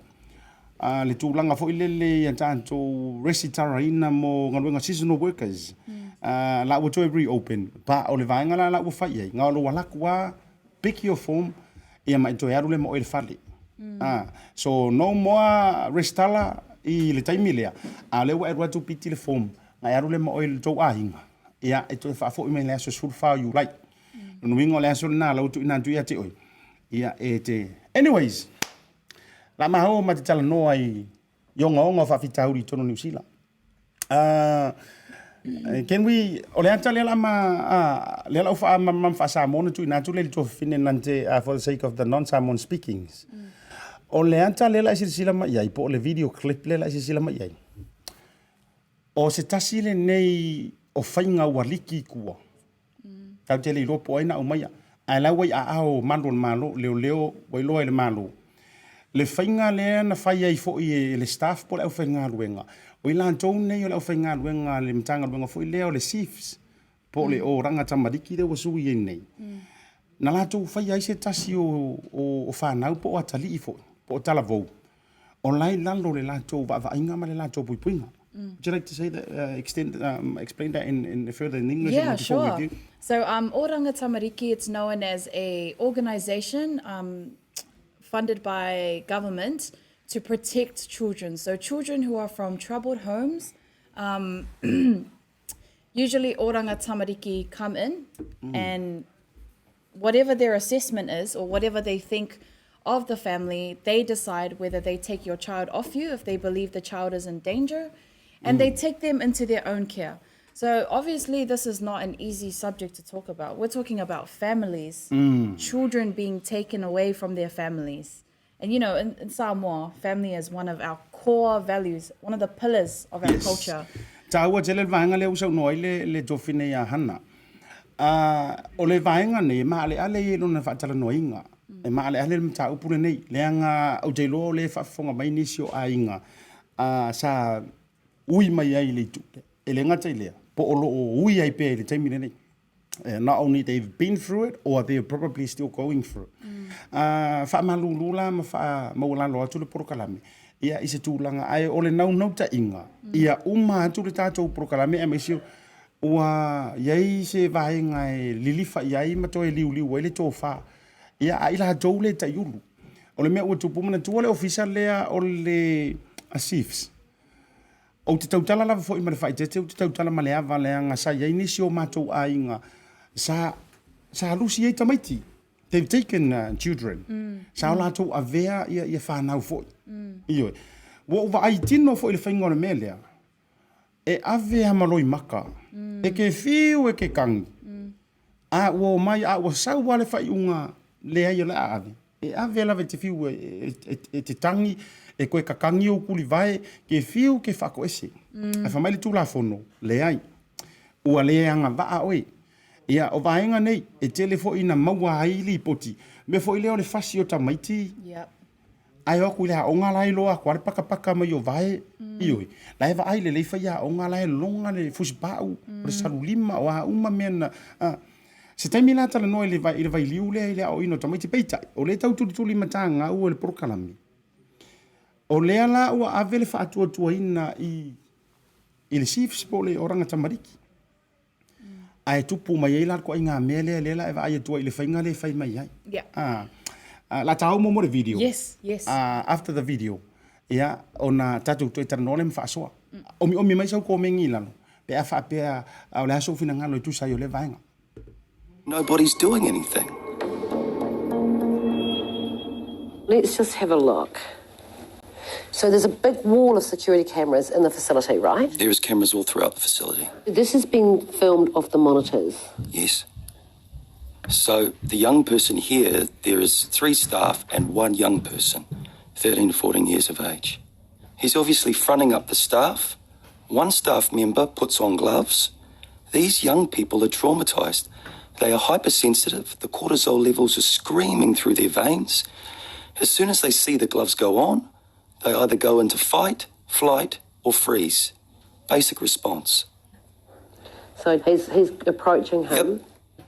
le tulaga foi lele ia tatou resitaraina mo galuega seasonal workers, la ua toe reopen. Pa o le vaega la la ua fai i ai, na o lou alu atu lava pick your form, ia ma e toe alu lea ma oe i le fale. So no more resitala i le taimi lea, a o lea ua e alu atu piti le form, na e alu lea ma oe i le tou aiga. Ia, e toe faafoi mai i le aso 14 o Iulai. Lona uiga o le aso lena la ua tuuina atu ia te oe. Ia, e te... Anyways, la ma o ma te talanoa i i ogaoga o faafitauli i totonu o Niu Sila. Can we, o le ata lea la ma, lea la ua faamalamalama faa-Samoa ona tuuina atu lea i le tuafafine nante for the sake of the non-Samoan speakings. O le ata lea la e silasila mai ai, po o le video clip lea la e silasila mai ai, O se tasi lenei o faiga ua liki i tua. Tatou te le iloa po o ai na aumaia, ae la ua i aao o malu o le Malo, leoleo ua iloa e le Malo. Le faiga lea na fai ai foi e le staff po o le aufaigaluega, o i latou nei o le aufaigaluega a le Matagaluega foi lea o le SEEFS, po o le Oranga Tamariki lea ua sui ai nei, na latou faia ai se tasi o fanau po o atalii foi, po o talavou, o la e i lalo o le latou vaavaaiga ma le latou puipuiga. Would you like to say that, extend, explain that in further in English? Yeah, sure. So, Oranga Tamariki, it's known as a organisation funded by government to protect children. So children who are from troubled homes, usually Oranga Tamariki come in and whatever their assessment is or whatever they think of the family, they decide whether they take your child off you if they believe the child is in danger, and they take them into their own care. So obviously this is not an easy subject to talk about. We're talking about families, children being taken away from their families. And you know, in Samoa, family is one of our core values, one of the pillars of our culture. Taua tele le vaega lea ua saunoa ai le, le tofi nei a Hana. O le vaega nei e maaleale i lona faatalanoaina. E maaleale le mataupu lenei, leaga ou te iloa o lea e faafofoga mai nisi o aiga sa ui mai ai i le itu lea. E le gata i lea, po o lo o ui ai pea i le taimi lenei. Not only they've been through it or they're probably still going through it. Faamalulu la ma faamaualalo atu le polokalame ia i se tulaga, ae o le naunautaiga ia uma atu le tatou polokalame aemaise ua i ai se vaega e lilifa i ai ma toe liuliu ai le tofa ia a i latou le taiulu. O le mea ua tupu, manatua le ofisa lea o le SEEFS. Ou te tautala lava foi ma le faaeteete, ou te tautala ma le ava leaga sa i ai nisi o matou aiga sa sa lusi ai tamaiti. They've taken uh, children. Mm. Sa o latou avea ia, ia whanau foi. Mm. Ioe. Ua ou vaai tino foi i le faiga o le mea lea. E ave a ma loimaka. Mm. E ke fiu e ke kangi. Mm. A ua omai a ua sau lava le faaiuga, leai o le a ave. E ave lava e te fiu e te tangi, e koe kakangi ou kulivae, ke fiu ke faatoese. Ae fai mai le Tulafono, leai, ua le agavaa oe. Ia, o vaega nei, e tele foi ina maua ai lipoti. Mea foi lea o le fasi o tamaiti. Ae o atu i le aoga la e iloa atu lava le pakapaka mai o vae, ioe, la e vaai lelei faiaoga, la e loga le fusipau, o le salulima, o a uma mea na, a. Se taimi la talanoa i le i le vailiu lea i le aoaoina o tamaiti, peitai, o lea e tau tulituli matagau e le polokalame, o lea la ua ave le faatuatuaina i i le SIFS po o le Oranga Tamariki. Ae tupu mai ai la le ituaiga mea lea, lea la e vaai atu ai i le faiga lea e fai mai ai. Yeah. Ah, ah, la ta mo mo le video. Yes, yes. Ah, after the video, ia, ona tatou toe talanoa lea ma faasoa. Omiomi mai sau komeni i lalo, pe a faapea o le a sou finagalo e tusa ai o lea vaega. Nobody's doing anything. Let's just have a look. So there's a big wall of security cameras in the facility, right? There is cameras all throughout the facility. This has been filmed off the monitors. Yes. So the young person here, there is three staff and one young person, 13 to 14 years of age. He's obviously fronting up the staff. One staff member puts on gloves. These young people are traumatized. They are hypersensitive. The cortisol levels are screaming through their veins. As soon as they see the gloves go on, they either go into fight, flight, or freeze. Basic response. So he's, he's approaching him. Yep.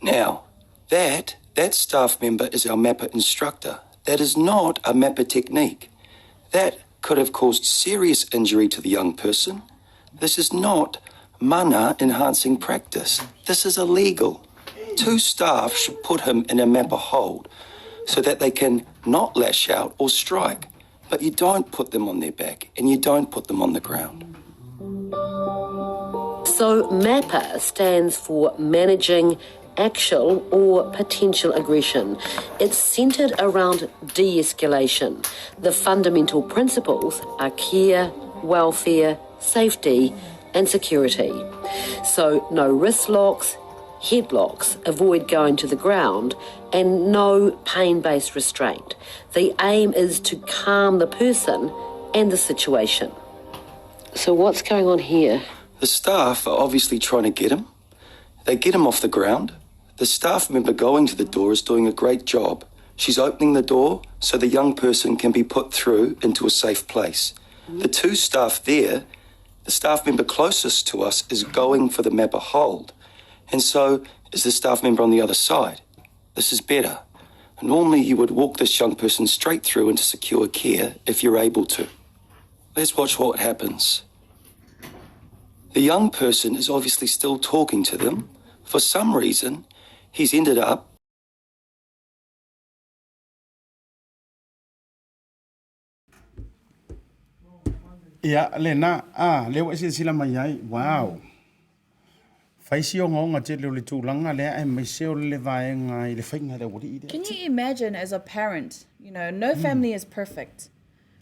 Now, that that staff member is our mapper instructor. That is not a mapper technique. That could have caused serious injury to the young person. This is not mana enhancing practice. This is illegal. Two staff should put him in a mapper hold so that they can not lash out or strike. But you don't put them on their back and you don't put them on the ground. So MAPPA stands for Managing Actual or Potential Aggression. It's centered around de escalation. The fundamental principles are care, welfare, safety, and security. So, no wrist locks, headlocks, avoid going to the ground, and no pain based restraint. The aim is to calm the person and the situation. So, what's going on here? The staff are obviously trying to get him. They get him off the ground. The staff member going to the door is doing a great job. She's opening the door so the young person can be put through into a safe place. The two staff there, the staff member closest to us is going for the mapper hold, and so is the staff member on the other side. This is better. Normally, you would walk this young person straight through into secure care if you're able to. Let's watch what happens. The young person is obviously still talking to them. For some reason, he's ended up Ia, lena, a, lea ua e silasila mai ai, wow. Fai si ogaoga tele o le tulaga lea aemaise o le vaega i le faiga i le aualii lea. Can you imagine as a parent, you know, no family is perfect,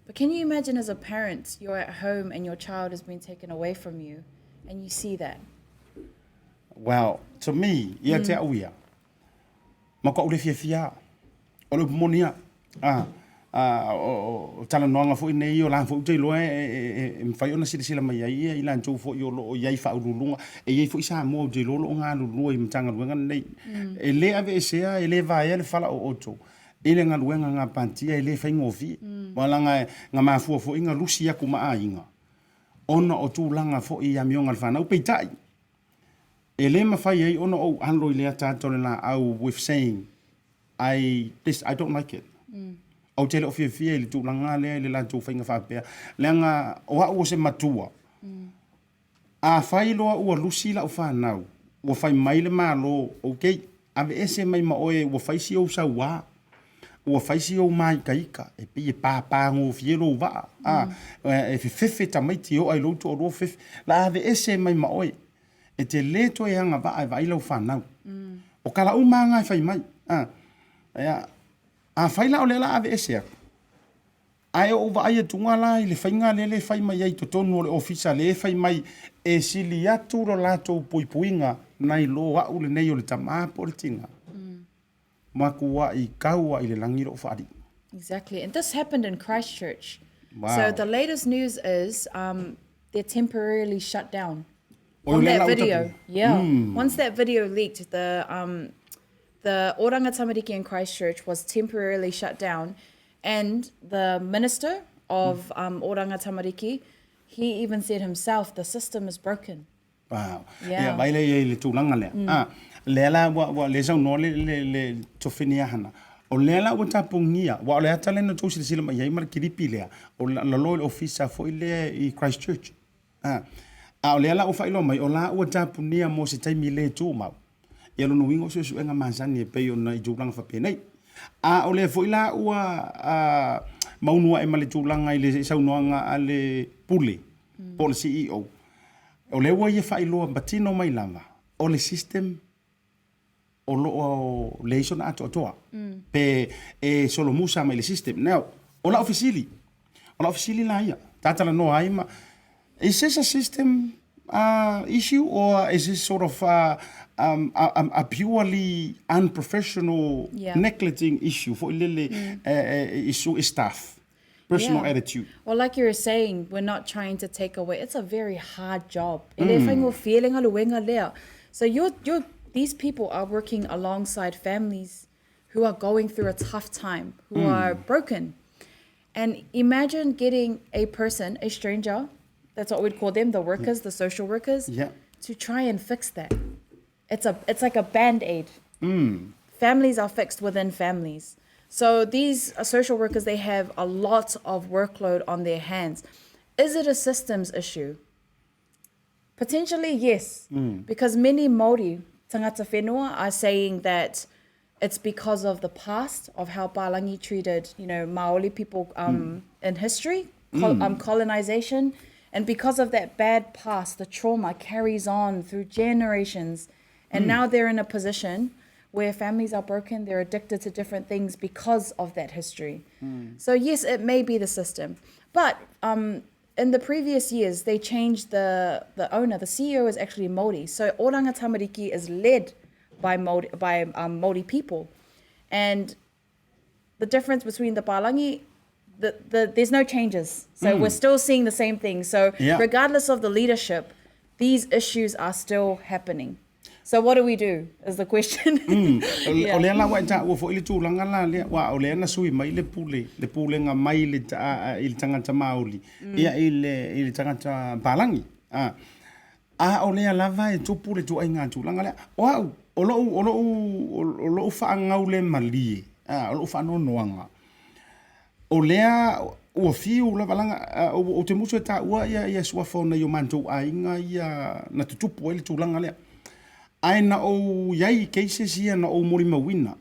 but can you imagine as a parent, you're at home and your child has been taken away from you and you see that? Well, to me, ia te au ia, Matuaʻu le fiafia o le upu moni a, a, a o, o talanoaga foi nei o la foi ou te iloa e, e, e, e mafai ona silasila mai ai ia i latou foi o lo o i ai faauluuluga. E i ai foi Samoa ou te iloa o lo o galulue i Matagaluega lenei. E le aveesea, e le vaea le fala o outou i le galuega gapatia e le faigofie. Aua leaga na mafua foi na lusi atu ma aiga ona o tulaga foi i amioga a le fanau. Peitai, E le mafai ai ona ou alo i le ataata o le laau with saying I this I don't like it. Ou te le o fiafia i le tulaga lea i le latou faiga faapea leaga o au o se matua. Afai loa ua lusi lau fanau, ua fai mai le Malo, okay, aveese mai ma oe ua fai si ou sauā. Ua fai si ou māikaika, e pei e pāpāgofie lou vaa, a, e fefefe tamaiti e o'a i lou toalua fefe, la aveese mai ma oe, e te lē toe agavaa e vaai lau fanau. O kala uma lava na e fai mai, a, ia, afai la o lea o le a aveese atu, Ae ou vaai atuga la i le faiga lea le fai mai ai i totonu o le ofisa le fai mai e sili atu lo latou puipuiga nai lo a'u lenei o le tamā po o le tina. Makuaʻi kau a i le lagi loʻu faalii. Exactly. And this happened in Christchurch. Wow. So the latest news is um, they're temporarily shut down. Oi, On o lea that la ua video, tapu. yeah. Once that video leaked, the um, the Oranga Tamariki in Christchurch was temporarily shut down, and the minister of um, Oranga Tamariki, he even said himself, the system is broken. Wow. Yeah. Ia, vaai lea i ai i le tulaga lea. Ah, lea la ua, ua lea saunoa le, le, le Tofeni Ahana. O lea la ua tapugia, aua o le ata lea na outou silasila mai ai ma le kilipi lea, o lalo i le ofisa foi lea i Christchurch. A, a o lea la ua faailoa mai, o la ua tapunia mo se taimi le tumau. Ia lona uiga o suesuega masani e pei ona i tulaga faapenei. A o lea foi la ua a, maunu ae ma le tulaga i le saunoaga a le Pule, po o le CEO, o lea ua ia faailoa patino mai lava, o le system o lo o leai sona atoatoa pe e solomusa mai le system. Now, o lau fesili, o lau fesili la ia, tatalanoa ai ma, is this a system uh, issue or is this sort of uh, um, a, a, a purely unprofessional Yeah. neglecting issue foi lele mm. eh, eh, i staff? Personal Yeah. attitude. Well, like you were saying, we're not trying to take away. It's a very hard job. E le faigofie le galuega lea. So you're, you're, these people are working alongside families who are going through a tough time, who are broken. And imagine getting a person, a stranger, that's what we'd call them, the workers, the social workers, Yeah. to try and fix that. It's a it's like a band-aid. Families are fixed within families. So these uh, social workers, they have a lot of workload on their hands. Is it a systems issue? Potentially, yes. Because many Māori tangata whenua are saying that it's because of the past of how Palangi treated, you know, Maori people um, in history, col- um, colonization. And because of that bad past, the trauma carries on through generations. And now they're in a position where families are broken, they're addicted to different things because of that history. So, yes, it may be the system. But um, in the previous years, they changed the, the owner. The CEO is actually Māori. So, Oranga Tamariki is led by Māori, by, um, Māori people. And the difference between the Palangi, the, the, there's no changes. So we're still seeing the same thing. So Yeah. regardless of the leadership, these issues are still happening. So what do we do is the question. O le- o lea la ua e taua foi le tulaga la lea, aua o lea na sui mai le pule, le pulega mai le ta- i le tagata Māori, ia i le, i le tagata palagi. A, a o lea lava e tupu le ituaiga tulaga lea. O au, o lou, o lou, o lou faagaulemalie, a, o lou faanoanoaga, O lea ua fiu lava laga, ou te musu e taua ia ia suafa o nai o matou aiga ia na tutupu ai le tulaga lea. Ae na ou i ai i cases ia na ou molimauina,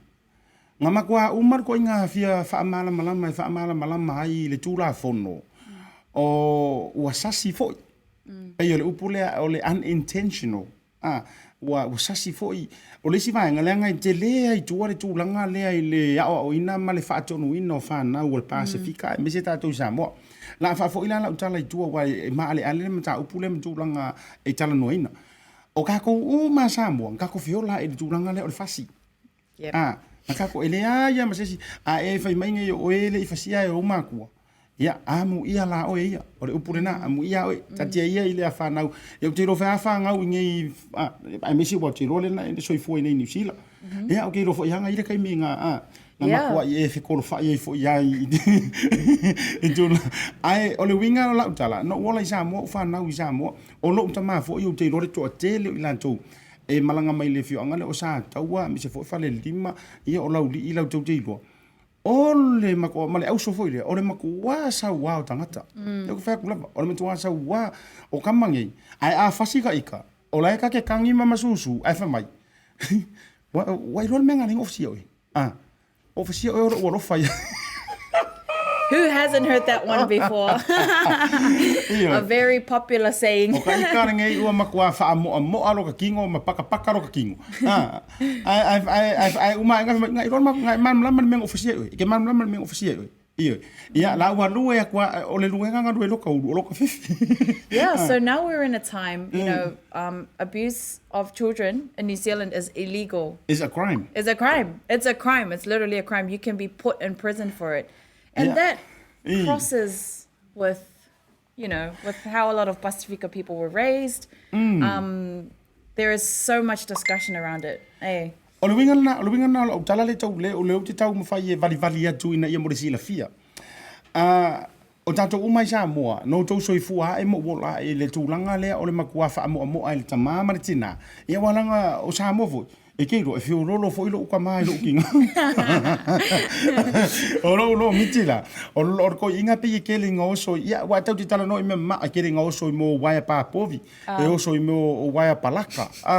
na matua uma le ituaiga fia faamalamalama e faamalamalama ai i le Tulafono, o ua sasi foi. Pei o le upu lea o le unintentional. A, ua, ua sasi foi. O le isi vaega, leaga e tele ai i tua le tulaga lea i le aoaoina ma le faatonuina o fanau o le Pasefika aemaise tatou i Samoa. La a faafoi la lau tala i tua aua e maaleale le mataupu lea ma tulaga e talanoaina. O tatou uma a Samoa, na tatou feola i le tulaga lea o le fasi. Yep. A, na tatou, e leai lava ma se isi, a e fai mai nei o oe e le i fasia e ou matua, ia, amuia la oe ia, o le upu lena, amuia oe, tatia ia i lea fanau. Ia, ou te iloa foi a fanau i nei, a, aemaise ua ou te iloa lea na e soifua i nei Niu Sila. Ia, ou te iloa foi lava i le taimi na, a, na Yeah. makuai e fekolofai ai foi ai i tulaga. Ae o le uiga o lau tala, na ou ola i Samoa, ou fanau i Samoa, o lou tama foi ou te iloa le toatele o i latou E malaga mai le afioaga lea o Sataua aemaise foi Falelima, ia o Laulii lau tou te iloa. O le matua, ma le auso foi lea, o le matua sauā o tagata. Mm. Lea ou te fai atu lava, o le matua sauā o tama nei. Ae a fasi ka ika, o la e ta te kagi ma masusu, ae fai mai, ua, ua iloa le mea na ala ai ona ofasia oe. Ah. O fasia oe o loʻu alofa ia. Who hasn't heard that one before? A very popular saying. O ka ika lenei ua makuā faamoamoa lo ka kino ma pakapaka lo ka kino. Ah, ae, ae, ae, ae, ae uma ae nga nga iloa nga e malamalama le mea na ou fasia ai oe. E ke malamalama le mea na ou fasia ai oe. Ioe. Ia, la ua lue aku a, o le luega nga lue lo ka ulu, o lo ka fefe. Yeah, so now we're in a time, you know, abuse of children in New Zealand is illegal. Is a crime. It's a crime. It's a crime. It's literally a crime. You can be put in prison for it. And yeah. that crosses with, you know, with how a lot of Pasifika people were raised. Mm. Um, there is so much discussion around it. Eh. O le uiga lena, o le uiga lena o lau tala le tau le, o le ou te taumafai e valivali atu ina ia mo le silafia. Uh, o tatou uma i Samoa, no outou soifua ae ma ou ola ae i le tulaga lea o le makuā faamoamoa i le tamā ma le tinā, ia aua leaga o Samoa foi, e te iloa, e feoloolo foi lou tamā i lou tinā. O lou loa miti la, o le toeaiina pei e tele ina oso, ia aua e tatou te talanoa i mea mamaa, e tele ina oso i mea o uaea papovi, e oso i mea o uaea palaka, a,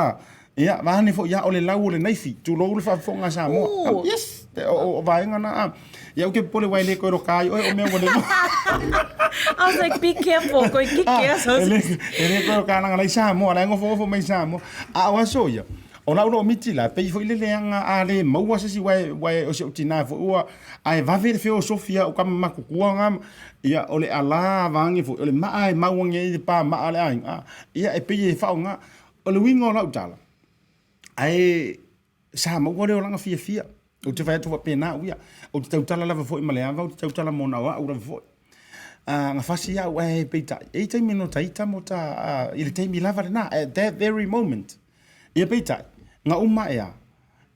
Ia, vaeane foi ia o le lau o le naifi, tulou le faafofoga a Samoa. Ooh. Yes, o, o vaega na. A. Ia, ou te popole aua e le toe loka ai oe o mea ua leva. I was like, be careful, koe kiki Ah, e le, e le toe loka leaga la i Samoa, la e nofonofo mai i Samoa. A o aso ia, o lau loo miti la, pei foi le leaga a le maua se isi aua e, aua e o si ou tinā foi ua, ae vave le feosofi a o tama matutua na, ia, o le alā vaeane foi, o le maa e mau ane ai le pamaa a le aiga, a, ia, e pei e faaaoga. O le uiga o lau tala, ae sa maua le olaga fiafia. Ou te fai atu faapena au ia. Ou te tautala lava foi ma le ava, ou te tautala mo na o au lava foi. Uh, na fasi au ae peitai. E i taimi no ta ita mo ta, uh, i le taimi lava lena, at that very moment. Ia peitai, nga uma ea,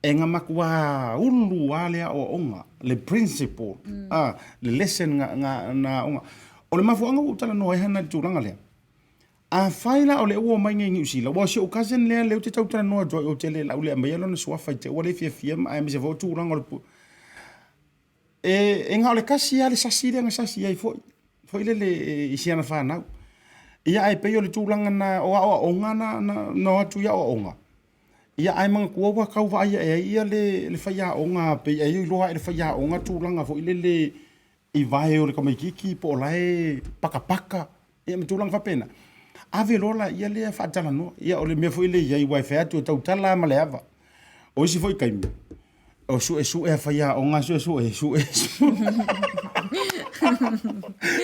e nga makuā ulu a le aoaoga, le principle, mm. uh, le lesson nga, nga, na aoga. O le mafuaaga ua ou talanoa ai hana i le tulaga lea. Afai la o lea ua omai nei i Niu Sila, ua o si ou cousin lea lea ou te tautalanoa atu ai ou te le lau le aumaia lona suafa i te ua le fiafia ma aemaise foi o tulaga o le pu... E, e na o le tasi lava le sasi lea na sasi ai foi, foi lele i si ana fanau. Ia ae pei o le tulaga na o aoaoga na, na, na o atu i aoaoga. Ia ae manatua ua tau vaai ae ai ia le, le faiaoga pei ai iloa ae le faiaoga tulaga foi lele i vae o le tamaitiiti po o la e pakapaka, ia ma tulaga faapena. Ave loa laia lea faatalanoa. Ia o le mea foi lea e i ai aua e fai atu e tautala lava ma le ava. O isi foi taimi, o suesue a faiaoga, suesue, suesue.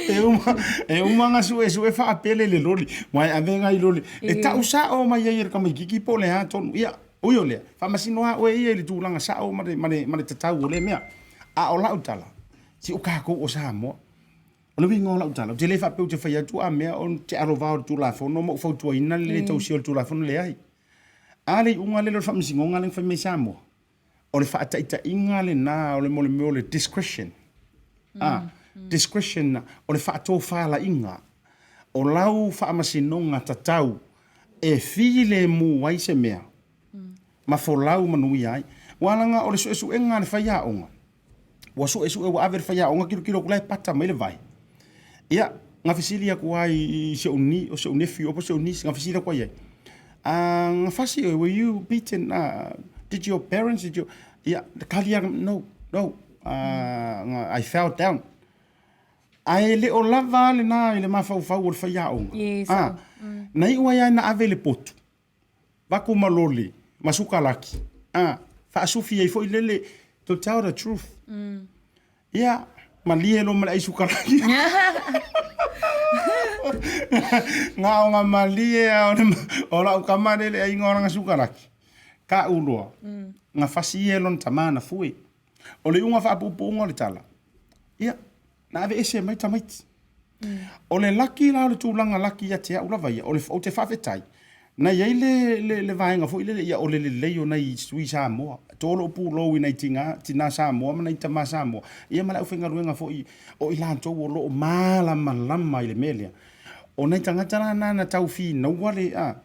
E uma, e uma ona suesue faapele le loli, aua e ave nai loli. E tau sao mai ai e le tamaitiiti po o le a tonu. Ia, ui o lea, faamasino lava oe ia i le tulaga sao ma le, ma le, ma le tatau o lea mea. A o lau tala, se o tatou o Samoa. O le uiga o lau tala, ou te le faapea ou te fai atu a mea o te alovao i le Tulafono ma ou fautuaina le le tausia o le Tulafono, leai. A le iuga lele o le Faamasinoga lea na fai mai i Samoa, o le faataitaiga lena o le mo le mea o le discretion. A, discretion, o le faatofalaiga o lau faamasinoga tatau e filemu ai se mea ma folau manuia ai. Ua leaga o le suesuega a le faiaoga, ua suesue ua ave le faiaoga tilotilo atu la e pata mai le vai. Ia, na fesili atu ai i si ou ni, o si ou nephew po o si ou niece, na fesili atu ai i ai, Ah, na fasi oe, were you beaten? Ah, did your parents, did you... Ia, kali atu, no, no, ah, I fell down. Ae le o lava lena i le mafaufau o le faiaoga. Yes. Ah, na iu ai lava ina ave i le potu. Vaku ma loli, ma sukalaki, a, faasufi ai foi lele, to tell the truth. Mm. Ia, malie loa ma le ai sukalaki. Nga o nga malie a o, le, o lau kama lele ai nga o langa sukalaki. Ka uloa, mm. nga fasi e lona tama na fue. O le iuga faapuupuuga o le tala, ia, na aveese mai tamaiti. O le laki la o le tulaga laki ia te au lava ia, o le, ou te faafetai, na i ai le, le, le vaega foi lele, ia o le lelei o nai sui Samoa, to lou pulou i nai tina, tina Samoa ma nai tama Samoa, ia ma le aufaigaluega foi o i latou o lo o malamalama i le mea lea. O nai tagata la na na tau finaua le, a,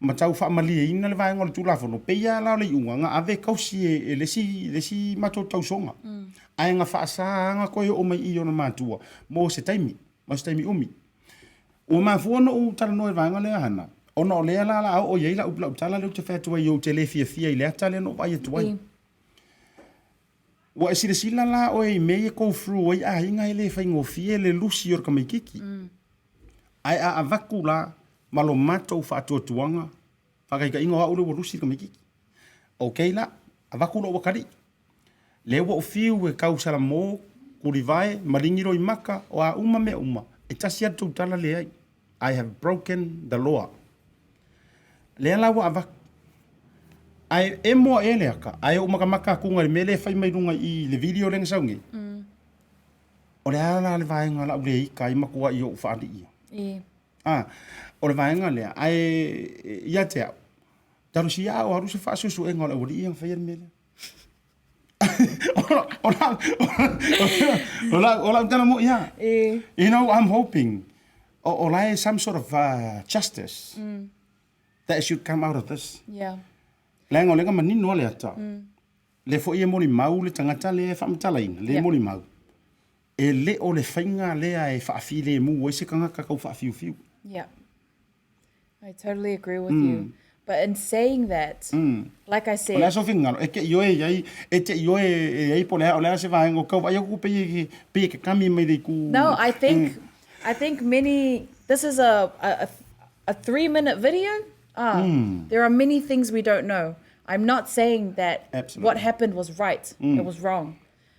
ma tau faamalieina le vaega o le Tulafono, pei lava la o le iuga na ave kausi e, e le isi, le isi matou tausoga. Mm. Ae na faasa na toe oo mai i ona matua mo se taimi, mo se taimi umi. Ua mafua ona ou talanoa i le vaega lea Hana, ona o lea la la oo i ai lau, lau tala lea ou te fai atu ai ou te le fiafia i le ata lea na ou vaai atu ai. Mm. Ua e silasila la oe i mea ia e go through ai aiga e le faigofie le lusi o le tamaititi. Ae a avatu la ma lo matou faatuatuaga, faataitaiga o au lea ua lusi le tamaititi. Okay la, avatu lou atalii. Lea ua ou fiu e tausalamo, tulivae, maligi loimata, o a uma mea uma, e tasi lava le tou tala leai. I have broken the law. Lea la ua avatu. Ae emo aʻe le ata, ae ou matamata atu i le mea lea e fai mai luga i i le video lea na sau nei. O le a la le vaega la u le ita ai matuai ou faalii. Ah, o le vaega lea, ae ia te au, talosia a o alu se faasuesuega o le aualii ia na faia le mea lea. O lau tala moi lava. You know, I'm hoping o la e some sort of justice that should come out of this. Yeah. Leaga o lea na manino lava le ata. Lea foi e molimau le tagata lea e faamatalaina, lea e molimau. E le o le faiga lea e faafilemu ai se tagata tau faafiufiu. Yeah. I totally agree with you. But in saying that, like I said. O le a sou finagalo, e te ioe i ai, e te ioe e i ai po o le a, o le a se vaega o kau vaai atu pei e, pei e kekami mai le itu. No, I think, I think many, this is a, a, a 3-minute video. Ah, there are many things we don't know. I'm not saying that Absolutely. what happened was right, it was wrong.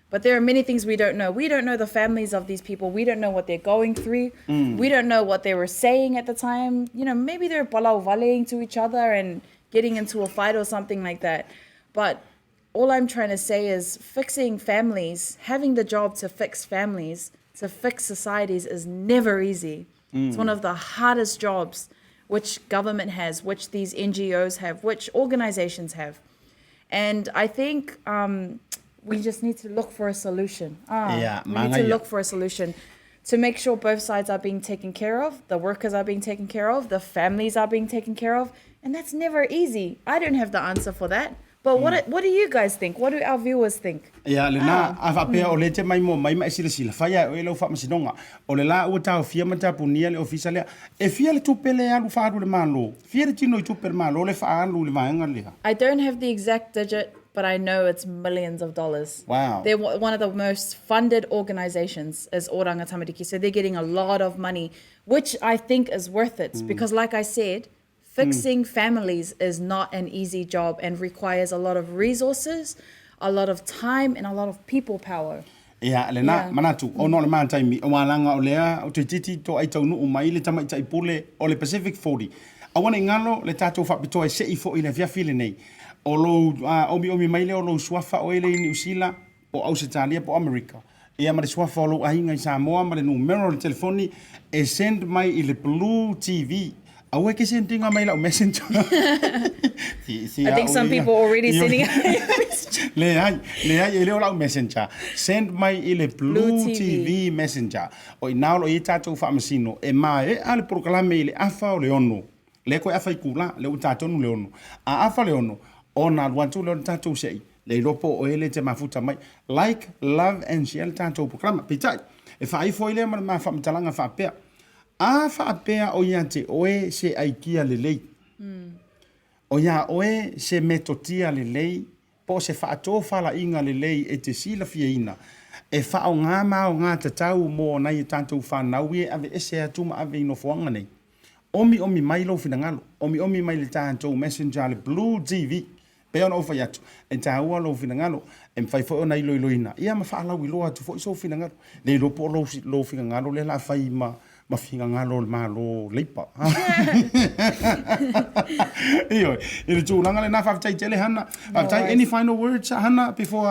But there are many things we don't know. We don't know the families of these people. We don't know what they're going through. We don't know what they were saying at the time. You know, maybe they're palau valeing to each other and getting into a fight or something like that. But all I'm trying to say is fixing families, having the job to fix families, to fix societies is never easy. It's one of the hardest jobs which government has, which these NGOs have, which organizations have. And I think we just need to look for a solution. Ah, Yeah, we need to magaia. look for a solution to make sure both sides are being taken care of, the workers are being taken care of, the families are being taken care of, and that's never easy. I don't have the answer for that. But what what do you guys think? What do our viewers think? Ia, lena, a faapea o lea e te maimoa mai ma e silasila, fai a e oe lau faamasinoga. O le la ua taofia ma tapunia le ofisa lea. E fia le tupe lea e alu faaalu i le Malo? Fia le tino i tupe a le Malo lea e faaalu i le vaega lea? I don't have the exact digit, but I know it's millions of dollars. Wow. They're one of the most funded organizations is Oranga Tamariki. So they're getting a lot of money, which I think is worth it. Because like I said, fixing families is not an easy job and requires a lot of resources, a lot of time and a lot of people power. Ia, lena, manatu, ona o le ma taimi, o alaga o lea, o toeitiiti toai taunuu mai le tamaitai pule o le Pacific 40. Aua ne i galo le tatou faapitoa e sei foi i le afiafi lenei. O lou omiomi mai lea o lou suafa oe lea i Niu Sila, po o Ausetalia po o Amerika, ia ma le suafa o lou aiga i Samoa ma le numera o le telefoni e send mai i le Blue TV. Aua e ke send ina mai lau messenger. Si, si I think au some ia. people already Io- sending messages. Leai, leai, e le o lau messenger. Send mai i le Blue, Blue TV. TV messenger. O i nā o lo o i ai tatou faamasino, e mae'a le polokalame i le afa o le ono. Lea koe afa itulā, lea ua tā tonu le ono. A afa le ono, ona alu atu lea o le tatou se'i, le iloa po o oe lea e te mafuta mai. Like, love and share le tatou polokalama. Peitai, e faaifo ai lea ma le ma faamatalaga faapea, A faapea o ia te oe se aikia lelei, o iā oe se metotia lelei, po o se faatofalaiga lelei e te silafiaina, e faaaoga ma aoga tatau mo nai a tatou fanau ia e aveese atu ma ave i nofoaga nei. Omiomi mai lou finagalo, omiomi mai le tatou messenger le Blue TV. Pei ona ou fai atu, e taua lou finagalo, e mafai foi ona iloiloina ia ma faalauiloa atu foi sou finagalo. Le iloa po o lou, lou finagalo lea o le a fai ma, ma finagalo o le Malo Leipa. Ioe, i le tulaga lena, faafetai tele Hana. Faafetai, any final words Hana before...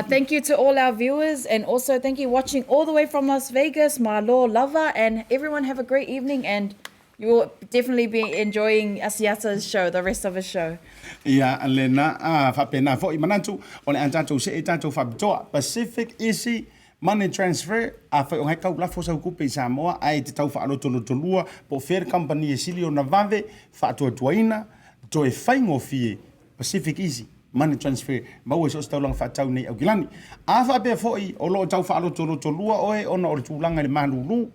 Thank you to all our viewers and also thank you watching all the way from Las Vegas, malo lava and everyone have a great evening and you will definitely be enjoying Asiata's show, the rest of his show. Ia lena, a faapena foi manatu o le a tatou see tatou faapitoa Pacific Easy Money Transfer, afai o ngai kau lafo sau kupe i Samoa ae e te tau faalotolotolua po o fea le kamupani e sili ona vave faatuatuaina toe faigofie Pacific Easy Money Transfer maua i so o se taulaga faatau nei Aukilani. A faapea foi o lo o tau faalotolotolua oe ona o le tulaga i le malulu,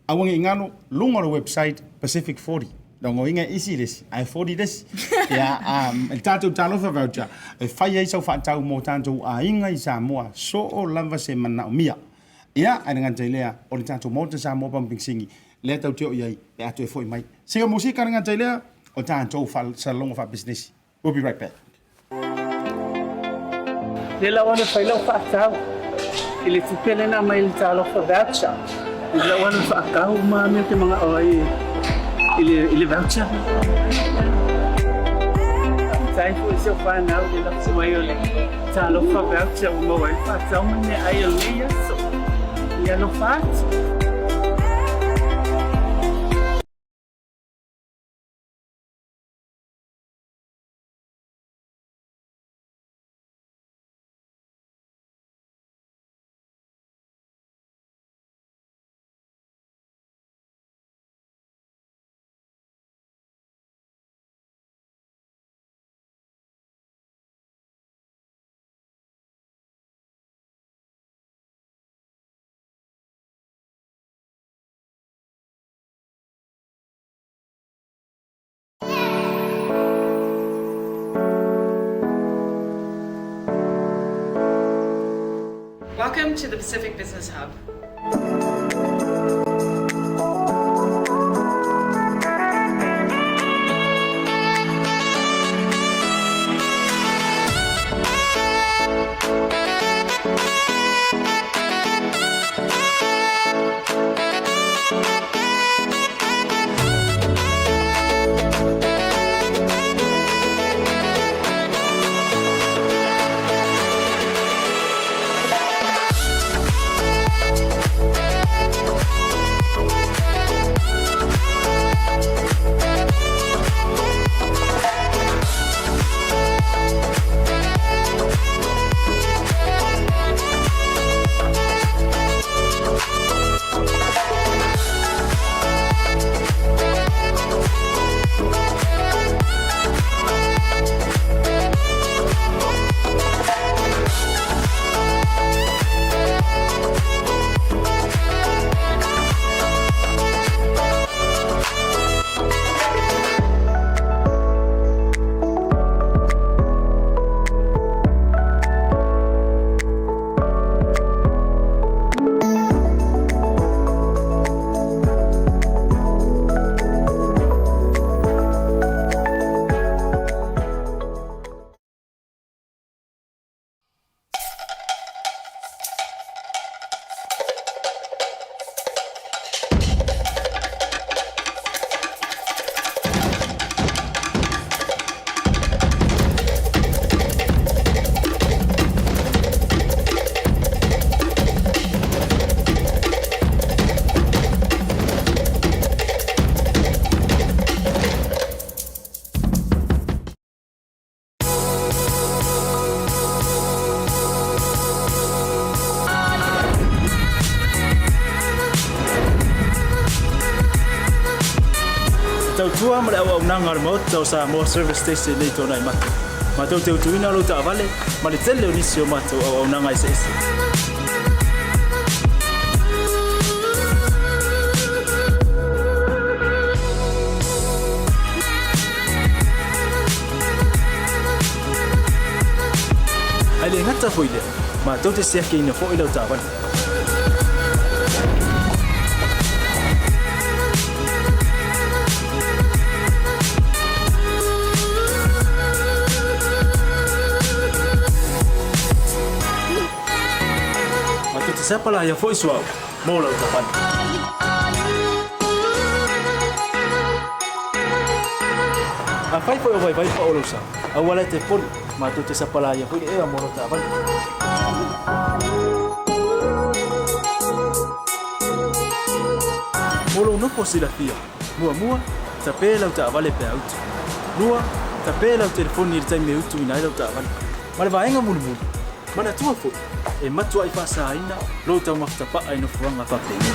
aua ne i galo, luga o le website Pacific 40. Logoina e isi le isi, ae foli le isi. Ia, a, le tatou Talofa Voucher, e fai ai sau faatau mo tatou aiga i Samoa, soo lava se manaomia. Ia, ae le gata i lea, o le tatou Maota Samoa Pamu Penisini, lea tatou te oo i ai pe a toe foi mai. Sina musika le gata i lea, o tatou faasalaloga faapisinisi. We'll be right back. Lea la ua alu e fai lau faatau i le tupe lea na aumai i le Talofa Voucher. Lea la ua alu e faatau uma mea ou te manao ai i le voucher. Faafetai foi i si au fanau i le lafo mai o le Talofa Voucher ua maua ai le faatau ma le meaai o lenei aso. Ia alofa atu. Welcome to the Pacific Business Hub. Te tautua ma le auaunaga a le Maota o Samoa Service Station nei Tuanai Mata. Matou te utuina lou taavale ma le tele o nisi o matou auaunaga eseese. Ae le gata foi lea, matou te siakiina foi lau taavale. Matou te sapalaia foi suauu mo lau taavale. Afai foi o vaivai pao lou sa, aua la e te poli, matou te sapalaia foi le ea mo lau taavale. Mo lou nofo silafia, muamua, tape lau taavale pe a utu. Lua, tape lau telefoni i le taimi e utuina ai lau taavale. Ma le vaega mulimuli, manatua foi, e matuai faasaina lou taumafa tapaa i nofoaga faapenei.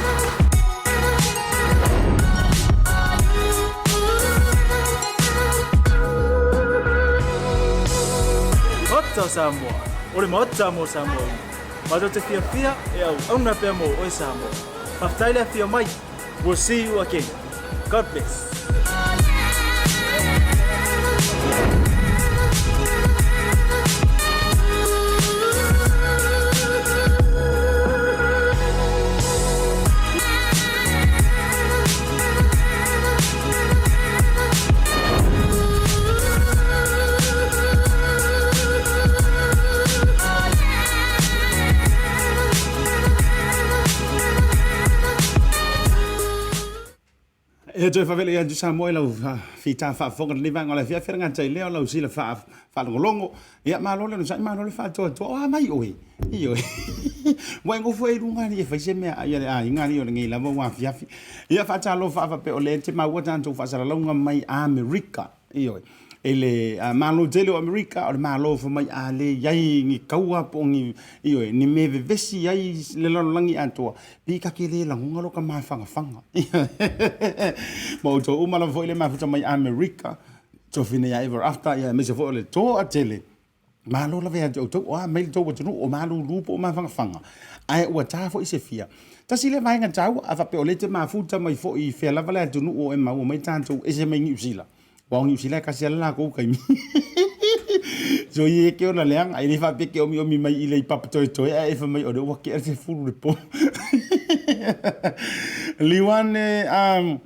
Maota o Samoa, o le Maota mo Samoa uma. Matou te fiafia e auauna pea mo oe Samoa. Faafetai le afio mai. We'll see you again. God bless. Ia toe faavele ia atu Samoa i lau fita faafofoga i lenei vaega o le afiafi, e le gata i lea o lau sila faalogologo. Ia malo le onosai, malo le faatoatoa. O a mai oe? Ioe. Ua e nofo ea i luga alii e fai se meaai a le aiga alii o lenei lava ua afiafi. Ia faatalofa a faapea o lea e te maua tatou faasalalauga mai Amerika. Ioe. I le Malo tele o Amerika, o le Malo fai mai a le i ai ni taua po o ni, ioe, ni mea e vevesi ai le lalolagi atoa, pei ta te le lagona lota mafanafana. Ma outou uma lava foi le mafuta mai Amerika, tofi nei a ever after, ia aemaise foi o le toatele. Malo lava ia te outou, o a mai le tou atunuu, o malulu po o mafanafana, ae ua ta foi se fia. Tasi lea vaega taua, a faapea o lea e te mafuta mai foi i fea lava le atunuu o e maua mai tatou ese mai Niu Sila. Aua o Niu Sila e tasi lava le latou taimi. Soia e ke ona leaga, e le faapea e te omiomi mai i le papatoetoe ae e fai mai o lea ua tea le 10 i le po. Liuane um,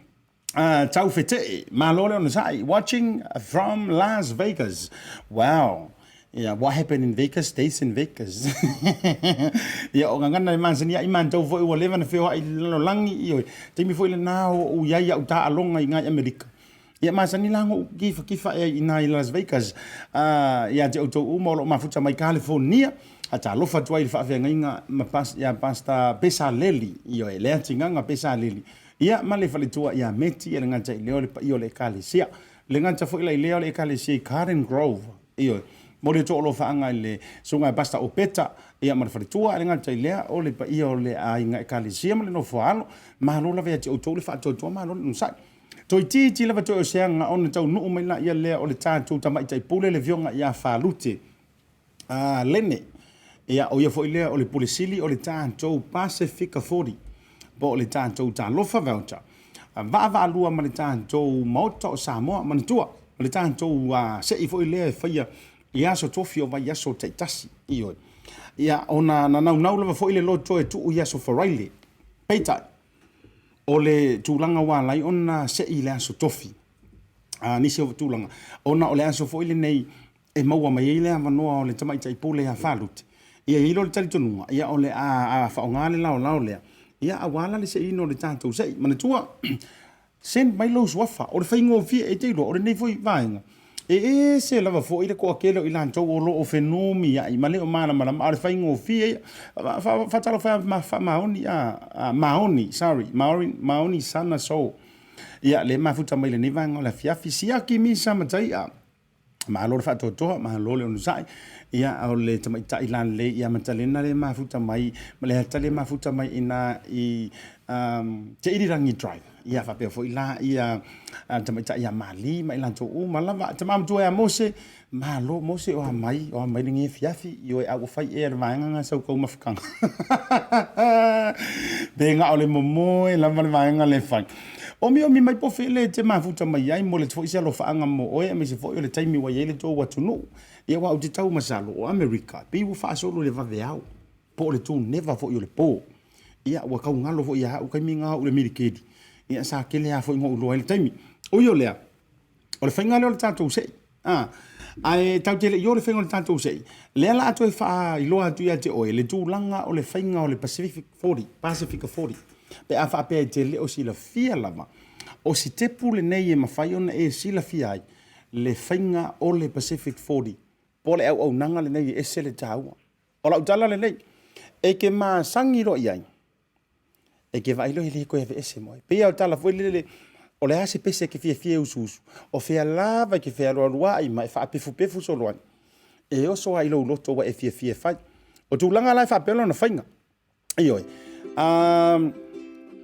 Taufete'e, malo le onosai, watching from Las Vegas. Wow. Yeah, what happened in Vegas stays in Vegas. Ia, o gagana e masani ai matou foi ua leva na feoai i le lalolagi, ioe. Taimi foi lena o ou i ai au taaloga i ina i Amerika. Ia masani la ona ou kifakifa ea i ina i Las Vegas. Ia te outou uma o lo o mafuta mai Kalifornia, talofa atu ai i le faafeagaiga ma pas, ia Pastor Pesaleli, ioe, Leatigaga Pesaleli. Ia, ma le faletua ia Meti e le gata i lea o le paia o le Ekalesia. Le gata foi la i lea o le Ekalesia i Garden Grove, ioe, mo le toalofaaga i le Susuga ia Pastor Opeta, ia ma le faletua, e le gata i lea o le paia o le aiga Ekalesia ma le nofoaalo. Malo lava ia te outou le faatoatoa, malo le onosai. Toeitiiti lava toe o se aga ona taunuu mai laia lea o le tatou tamaitai pule le Afioga ia Falute. A Lene, ia o ia foi lea o le Pule Sili o le tatou Pasefika 40, po o le tatou Talofa Voucher, vaavaalua ma le tatou Maota o Samoa. Manatua, o le tatou se'i foi lea e faia i aso tofi o vaiaso taitasi. Ioe. Ia, ona na naunau lava foi le loto e tuu i aso Faraile. Peitai, o le tulaga ua ala ai ona se'i i le aso tofi, nisi o tulaga, ona o le aso foi lenei e maua mai ai le avanoa o le tamaitai pule ia Faluti. Ia i ai loa le talitonuga, ia o le a faaaoga le laolao lea, ia aua la le seiina o le tatou sei. Manatua, send mai lou suafa, o le faigofie, e te iloa, o lenei foi vaega, e ese lava foi le toatele o i latou o lo o fenumiai ma le o malamalama, a o le faigofie ia. Faatalofa e faamaoni, Maoni, sorry, Maoni Sana Soul. Ia, lea e mafuta mai lenei vaega o le afiafi. Siaki misa matai'a. Malo le faatoatoa, malo le onosai. Ia, o le tamaitai lalelei ia Matalena le mafuta mai, ma le ata le mafuta mai ina i um, Te Irirangi Drive. Ia, faapea foi la ia tamaitai ia Mali ma i latou uma lava. Tama matua ia Mose, malo Mose o a mai, o a mai lenei afiafi, i oe a ua fai ea le vaega nga sau kau mafutaga. Pe nga o le momoe lava le vaega le fai. Omiomi mai po fele e te mafuta mai ai mo le foi se alofaaga mo oe aemaise foi o le taimi ua i ai le tou atunuu. Ia aua ou te tau masalo o Amerika pei ua faasolo i le vaveao po o le tuneva foi o le po. Ia ua tau galo foi ia au taimi na o au i le milikeli. Ia sa tele lava foi na ou iloa ai le taimi. Ui o lea, o le faiga lea o le tatou sei. A, ae tatou te le i o i le faiga o le tatou sei, lea la a toe faailoa atu ia te oe le tulaga o le faiga o le Pacific 40, Pasifika 40, pe a faapea e te le o silafia lava, o sitepu lenei e mafai ona e silafia ai le faiga o le Pacific 40, po o le auaunaga lenei e ese le taua. O lau tala lenei, e te masani loa i ai, e te vaai loa e le toe aveese ma oe. Pei lava o le tala foi lele, o le a se pese e te fiafia e usuusu, o fea lava e te fealualuai ma e faapefupefu solo ai, e oso lava i lou loto ua e fiafia e fai. O tulaga la e faapea lona faiga. Ioe.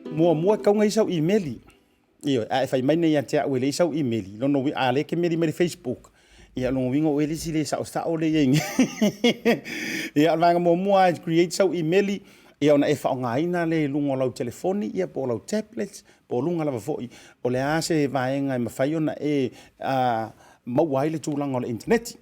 Muamua e tatau ona i ai sau imeli. Ioe, a e fai mai nei ia te au e leai sau imeli, lona uiga, a lea e te meli mai le Facebook, ia lona uiga o oe le isi le saosao lea i ai nei. Ia o le vaega muamua lava e create sau imeli, ia ona e faaaogaina lea i luga o lau telefoni, ia po o lau tablet, po o luga lava foi o le a se vaega e mafai ona e maua ai le tulaga o le initaneti.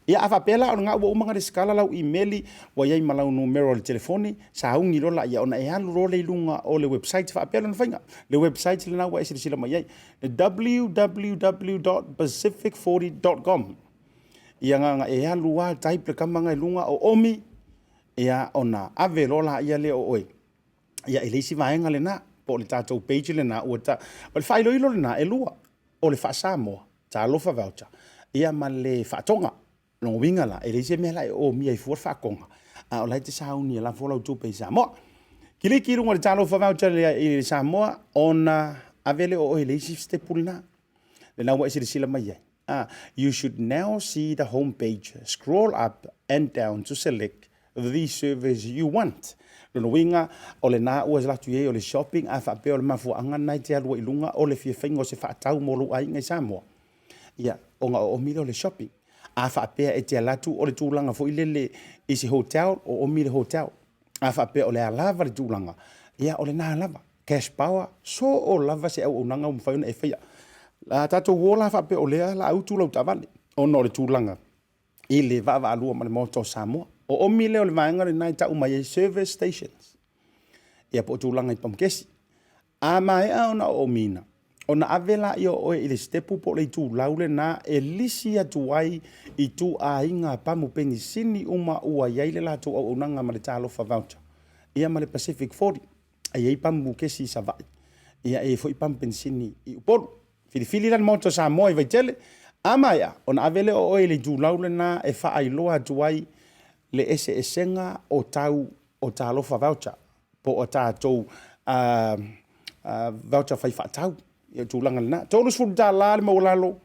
Ia a faapea la o lena ua uma ona resitala lau imeli, ua i ai ma lau numera o le telefoni, sauni loa laia ona e alu loa lea i luga o le website faapea lona faiga. Le website lena ua e silasila mai ai, www.pacific40.com. Ia na ona e alu lava type le tama lena i luga o omi, ia ona ave loa laia lea o oe. Ia e le isi vaega lena. po o le tatou page lena ua ta, o le faailoilo lena e lua, o le faa-Samoa, Talofa Voucher, ia ma le faatoga. Lona uiga la, e leai se mea la e omia ai fua le faatoga, a o la e te sauni e lafo lau tupe i Samoa. Kiliki i luga o le Talofa Voucher i Samoa ona ave lea o oe i le isi sitepu lena, lena ua e silasila mai ai. You should now see the home page, scroll up and down to select the service you want. Lona uiga, o lena ua alu atu i ai o le shopping, a faapea o le mafuaaga lena e te alu ai i luga o le fia faiga o se faatau mo lou aiga i Samoa. Ia, ona oomi lea o le shopping. A faapea e te alu atu o le tulaga foi lele i se hotel, oomi le hotel. A faapea o le a lava le tulaga, ia o lena lava. Cash power, so o lava se auaunaga ua mafai ona e faia. A tatou o la faapea o lea la utu lau taavale, ona o le tulaga i le vaavaalua ma le Maota o Samoa. O omi lea o le vaega lena e tau mai ai service stations, ia po o tulaga i pamukesi. A maea ona oomiina, ona ave laia o oe i le sitepu po o le itulau lena e lisi atu ai ituaiga pamu penisini uma ua i ai le latou auaunaga ma le Talofa Voucher, ia ma le Pacific 40. E i ai pamu mukesi i Savaii, ia e i ai foi pamu penisini i Upolu. Filifili la le Maota o Samoa i Vaitele, a maea, ona ave lea o oe i le itulau lena e faailoa atu ai le eseesega o tau o Talofa Voucher po o tatou voucher fai faatau, ia o tulaga lena. $30 le maualalo,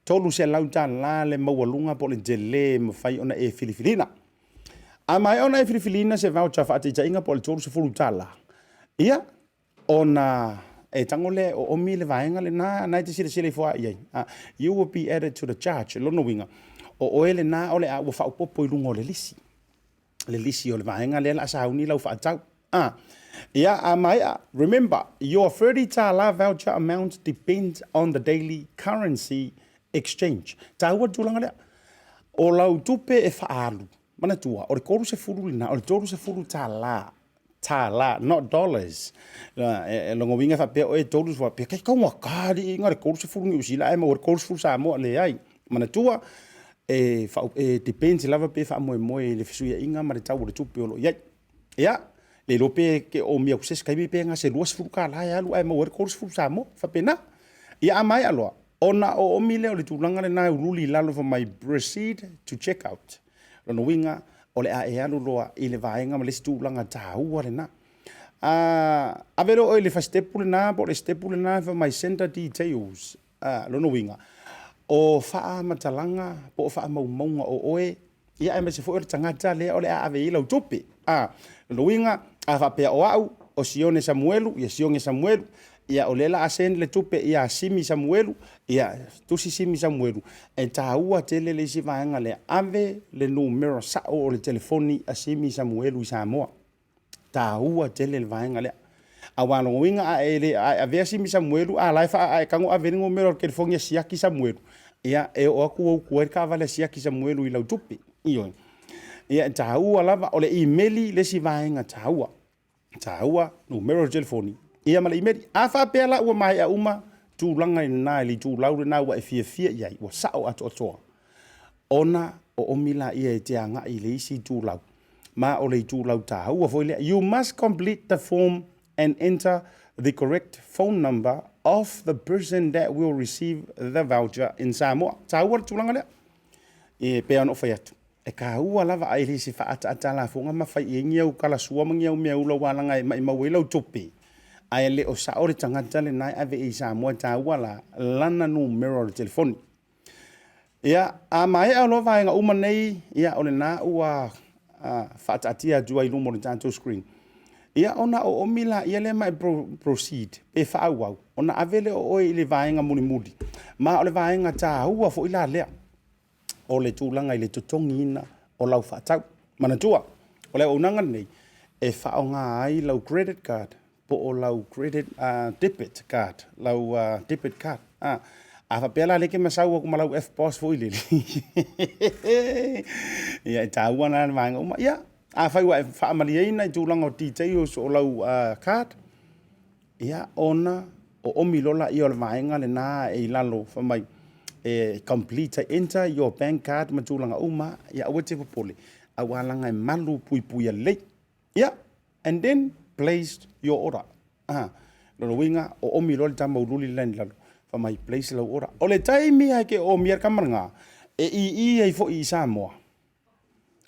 $300 le maualuga po o le tele e mafai ona e filifiliina. A maea ona e filifiliina se voucher faataitaiga po o le $30, ia, ona e tago lea e oomi le vaega lena na e te silasila ifo lava i ai. You will be added to the charge. Lona uiga, o oe lena o le a ua faaopoopo i luga o le lisi. Le lisi o le vaega lea o le a sauni lau faatau. Ia, a maea, remember, your $30 voucher amount depends on the daily currency exchange. Taua le tulaga lea. O lau tupe e faaalu, manatua, o le 30 lena, o le $30, tālā, not dollars. E lona uiga e faapea oe e 30, faapea kai taugata alii na o le 30 Niu Sila ae maua ai le 30 Samoa. Leai, manatua, e depends lava pe faamoemoe i le fesuiaiga ma le tau o le tupe o lo o i ai. Ia, le iloa pe te omia atu se isi taimi pe gase $20 e alu ae maua ai le 30 Samoa, faapena. Ia a maea loa, ona oomi lea o le tulaga lena e ululi i lalo fai mai proceed to check out. Lona uiga, o le a e alu loa i le vaega ma le isi tulaga taua lena. A ave loa oe i le fasitepu lena po o le sitepu lena fai mai send details. Lona uiga, o faamatalaga po o faamaumauga o oe, ia aemaise foi o le tagata lea o le a ave i ai lau tupe. A, lona uiga, a faapea o au, o Sione Samuelu, ia Sione Samuelu, ia o lea la a send le tupe ia Simi Samuelu, ia tusi Simi Samuelu, e taua tele le isi vaega lea, ave le numera sao o le telefoni a Simi Samuelu i Samoa. Taua tele le vaega lea. Aua lona uiga a e le a e avea Simi Samuelu a la e faa a e tago ave le numera o le telefoni a Siaki Samuelu, ia e oo atu ua utu ai le taavale a Siaki Samuelu i lau tupe. Ioe. Ia e taua lava o le imeli le isi vaega taua. Taua numera o le telefoni ia ma le imeli. A faapea la ua maea uma tulaga i lena i le itulau lena ua e fiafia i ai, ua sao atoatoa, ona oomi laia e te agai i le isi itulau, ma o le itulau taua foi lea. You must complete the form and enter the correct phone number of the person that will receive the voucher in Samoa. Taua le tulaga lea. E pei ona ou fai atu, e taua lava a e le se faaataata lafoga ma fai i ai ni au talasua ma ni au mea ula ua laga e maimau ai lau tupe, ae le o sao le tagata lena e ave i Samoa e taua la lana numera o le telefoni. Ia, a maea loa vaega uma nei, ia o lena ua faataatia atu ai i luma o le tatou screen. Ia ona oomi laia lea ma e proceed pe faaauau, ona ave lea o oe i le vaega mulimuli. Ma o le vaega taua foi la lea, o le tulaga i le totogiina o lau faatau. Manatua, o le auaunaga lenei, e faaaoga ai lau credit card po o lau credit debit card, lau debit card. A faapea la lea e te masau atu ma lau FPOS foi lele, ia e taua la le vaega uma. Ia, afai ua e faamalieina i tulaga o details o lau card, ia ona oomi loa lea o le vaega lena e i lalo fai mai e complete, enter your bank card ma tulaga uma, ia aua e te popole, aua leaga e malu puipuia lelei. Ia, and then place your order. Lona uiga, oomi loa le tama uliuli le la i lalo, fai mai, Place lau order. O le taimi lava e te oomia ai le tama lena, e ii ai foi i Samoa,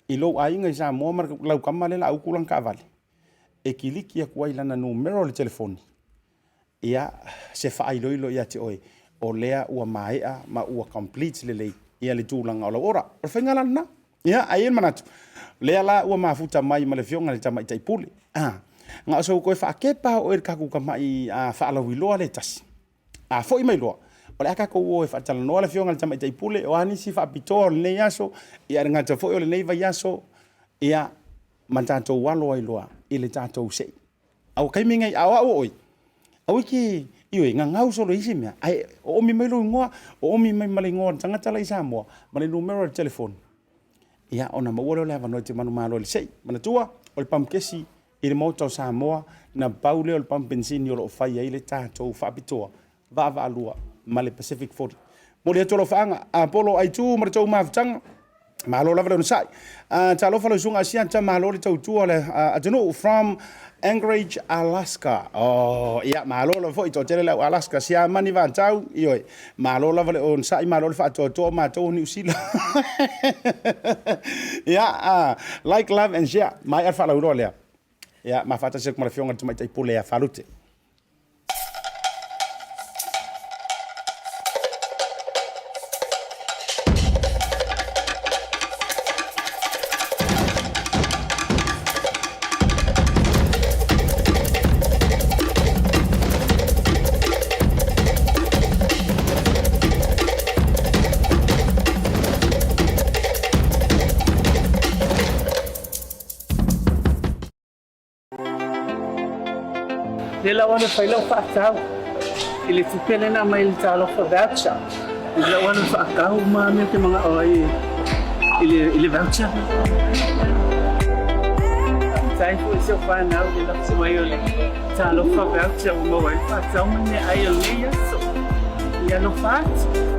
i lou aiga i Samoa ma lau tama lea o le a utu lana taavale, e kiliki atu ai i lana numera o le telefoni, ia, se faailoilo ia te oe, o lea ua maea ma ua complete lelei ia le tulaga o lau order. O le faiga la lena. Ia, ae i ai le manatu, lea la ua mafuta mai ma le afioga i le Tamaitai Pule. A, na o sou toe faakepa lava oe i le tatou tamai faalauiloa lea e tasi. A foi mai loa, o le a tatou o e faatalanoa le afioga i le Tamaitai Pule, o a nisi faapitoa o lenei aso, ia ae le gata foi o lenei vaiaso, ia, ma tatou alo ai loa i le tatou sei. A ua taimi nei, a o au o oe, aua e te, ioe, gagau solo i isi mea, ae oomi mai lou igoa, oomi mai ma le igoa o le tagata la i Samoa, ma le numera o le telefoni, ia, ona maua lea o le avanoa e te manumalo ai i le sei. Manatua, o le pamukesi i le Maota o Samoa, na pau lea o le pamu penisini o lo o fai ai le tatou faapitoa vaavaalua ma le Pacific 40. Momoli atu alofaaga, Apolo Aitu ma le tou mafutaga, malo lava le onosai. Talofa lau susuga Asiata, malo le tautua le atunuu from Anchorage, Alaska. Oh, ia, malo lava foi, toatele le au Alaska, Siamani Vatau, ioe, malo lava le onosai, malo le faatoatoa o matou o Niu Sila. Ia, like, love and share, maea le faalauiloa lea. Ia, ma faatasi atu ma le afioga i le Tamaitai Pule ia Falute. Lea la ua fai lau faatau i le tupe lea na aumai i le Talofa Voucher. Lea la ua faatau uma mea ou te manao ai i le voucher. Faafetai foi i si ou fanau i le lafo mai o le Talofa Voucher ua maua ai le faatau ma le meaai o lenei aso. Ia alofa atu.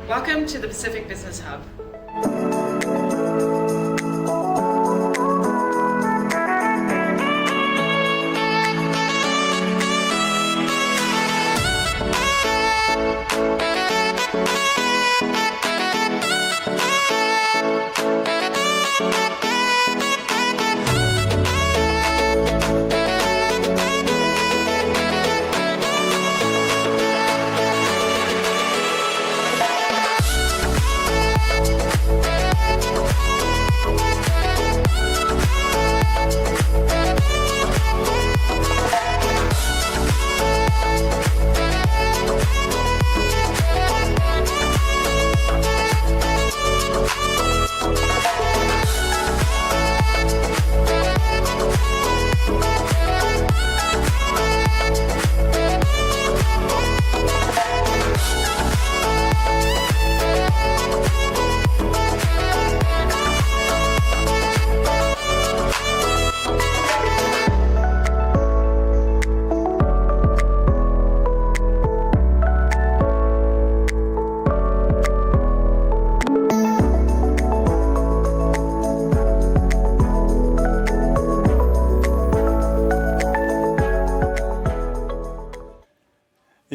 Welcome to the Pacific Business Hub.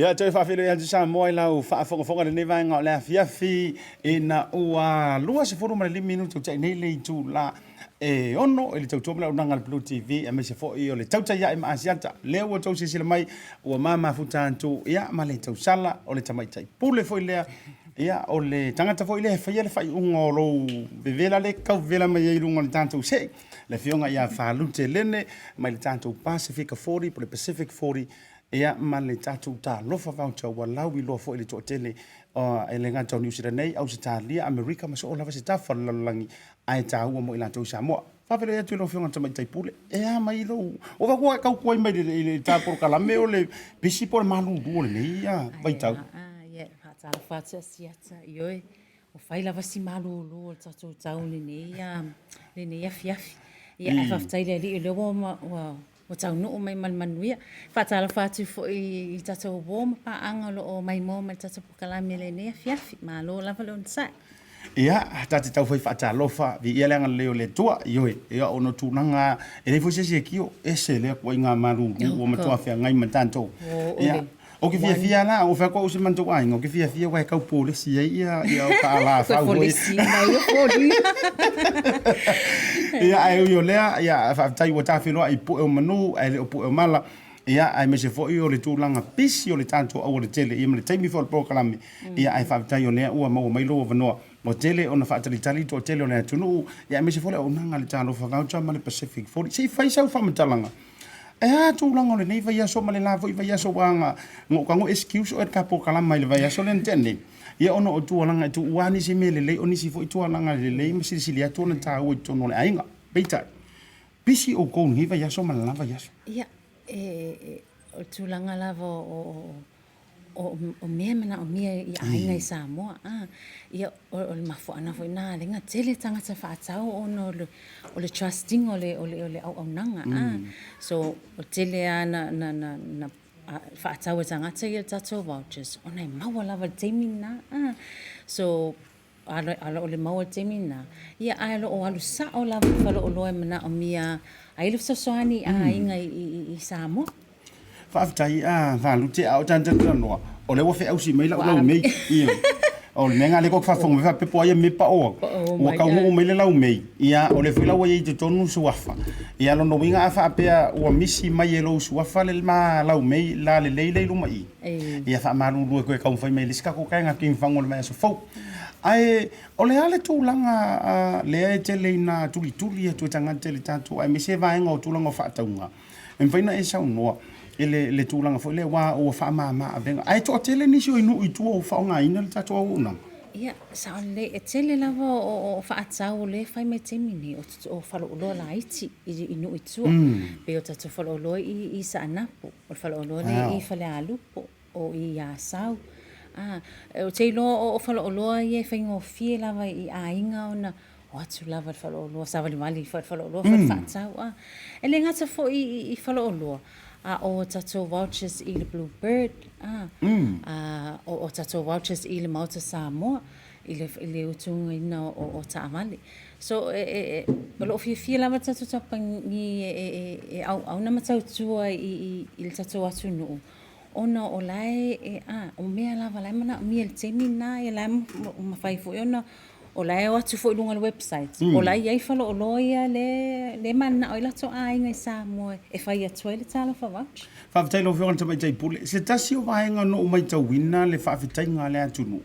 Ia, toe faafeiloai atu Samoa i lau faafogafoga i lenei vaega o le afiafi ina ua 25 minute ua tea nei le itula e 6 i le tautua ma le auaunaga a le Blue TV aemaise foi o le tautai ae ma Asiata. Lea ua outou silasila mai ua mamafuta atu ia ma le tausala o le tamaitai pule foi lea Ia, o le tagata foi lea e faia le faaiuga o lou vevela lea e tau vevela mai ai i luga o le tatou see, le afioga ia Falute Lene mai le tatou Pasefika 40 po o le Pacific 40, ia ma le tatou Talofa Voucher ua lauiloa foi i le toatele E le gata o Niu Sila nei, Ausetalia, Amerika ma so o lava se tafa o le lalolagi, ae taua mo i latou i Samoa. Faafeiloai atu i lau Afioga i le Tamaitai Pule, e a mai lou... O vau ua e tautua ai mai i le ta polokalame o le pisi po o le malulu o lenei vaitau. Ia, e faatalofa atu Asiata, ioe, ua fai lava si malulu o le tatou tau i lenei afiafi. Ia, ae faafetai i le Alii o lea ua Ua taunuu mai ma le manuia. Faatalofa atu foi i tatou uo ma paaga o lo o maimoa mai le tatou polokalame i lenei afiafi. Malo lava le onosai. Ia, ta te taufai faatalofa, viia le agalelei o le Atua, ioe, ia ona o tulaga, e leai foi se isi e tio, ese lea ituaiga malulu ua matua feagai ma tatou. Ia, Ou te fiafia la, ua fai atu au i si matou aiga, ou te fiafia aua e tau polesi ai ia ia o taalafau foi. Polesi mai o foliga. Ia ae ui o lea, ia faafetai ua tafeiloai i pue o manu ae le o pue o mala. Ia aemaise foi o le tulaga pisi o le tatou aualatele ia ma le taimi foi o le polokalame. Ia ae faafetai o lea ua maua mai lou avanoa. Ua tele ona faatalitali le toatele o le atunuu, ia aemaise foi le auaunaga a le Talofa Voucher ma le Pacific 40. Se i fai sau faamatalaga. E a tulaga o lenei vaiaso ma le la foi vaiaso aua na ou tago excuse oe i le ta polokalama i le vaiaso lea na tea nei, ia ona o tualaga e tuua nisi mea lelei o nisi foi tualaga lelei ma silisili atu ona taua i totonu o le aiga. Peitai, pisi outou i lenei vaiaso ma le la vaiaso. Ia, e, o le tulaga lava o, o mea e manaomia i aiga i Samoa. A, ia, o le mafuaaga foi lena lea na tele tagata faatau ona o le, o le trust ina o le, o le, o le auaunaga. A, so, o le tele lava na, na, na, na faatau e tagata ia tatou vouchers ona e maua lava i le taimi lena. A, so, a o le maua i le taimi lena, ia ae o lo o alu sao lava i faleoloa e manaomia ai le fesoasoani i aiga i Samoa. Faafetai a Valute, a o tana talanoa, o lea ua feausi mai lau laumei. Ia. O le mea lena lea tou te faafofoga mai faapea po o ai e mea pao atu. Ua taunuu mai le laumei, ia o lea foi la ua i ai i totonu suafa. Ia lona uiga a faapea ua misi mai e lou suafa le ma laumei lalelei lea i luma i i, ia faamalulu e toe taumafai mai i le isi tatou taega tinifaga o le vaiaso fou. Ae o le a le tulaga lea e tele ina tulituli atu e tagata i le tatou aemaise vaega o tulaga o faatauga, E mafai ona e saunoa i le tulaga foi lea aua ua faamama avega ae toatele nisi o i nuu i tua ua faaaogaina le tatou auaunaga. Ia, sao lelei, e tele lava o faatau o lea e fai mai taimi nei o faleoloa laiti i nuu i tua. Pei o tatou faleoloa i Saanapu, o le faleoloa lea i Falealupo, o i Asau. Ou te iloa o faleoloa ia e faigofie lava i aiga ona o atu lava i le faleoloa, savalivali i le faleoloa fai le faatau. A. E le gata foi i faleoloa, a o tatou vouchers i le Blue Bird, a, o tatou vouchers i le Maota Samoa, i le utugaina o taavale. So, e, o lo o fiafia lava le tatou kamupani e auauna ma tautua i le tatou atunuu, ona o la e, a, o mea lava la e manaomia i le taimi lena, ia la e mafai foi ona, o la e o atu foi i luga o le website, o la e i ai faleoloa ia lea e mananao ai latou aiga i Samoa e fai atu ai le Talofa Voucher. Faafetai i lau Afioga i le Tamaitai Pule. Se tasi o vaega na ou matauina le faafetaiga a le atunuu,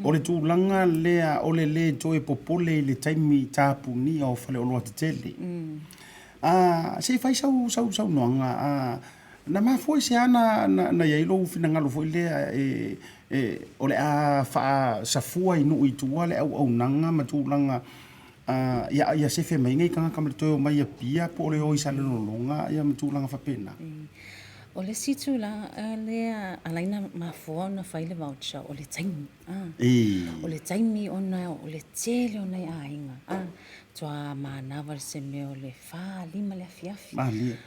o le tulaga lea o le le toe popole i le taimi tapunia o faleoloa tetele. Se i fai sau saunoaga, Na mafua i se a na i ai lou finagalo foi lea e o le a faasafua i nuu i tua le auaunaga ma tulaga ia sefe mai nei tagata ma le toe omai i Apia po o le o i Salelologa ia ma tulaga faapena? O le isi tulaga lea ala ai ona mafua ona fai le voucher o le taimi. O le taimi ona o le tele o nai aiga faatoa manava se mea o le 4, 5 le afiafi. Malie.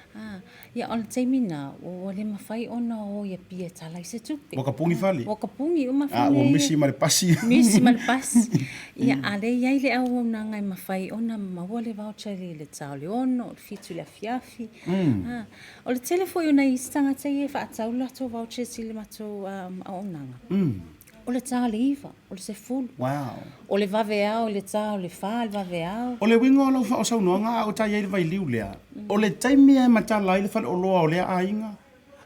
Ia, o le taimi lena, ua le mafai ona o i Apia e tala ai se tupe. Ua tapuni fale. Ua tapuni uma fale. A ua misi ma le pasi. Misi ma le pasi. Ia, a lea e i ai le auaunaga e mafai ona maua le voucher i le ta o le 6, o le 7 i le afiafi. O le tele foi o nai isi tagata ia e faatau le latou vouchers i le matou auaunaga. O le ta o le 9, o le 10. Wow. O le vaveao i le ta o le 4 le vaveao. O le uiga o lau saunoaga a o tai ai le vailiu lea, o le taimi e matala ai le faleoloa o lea aiga,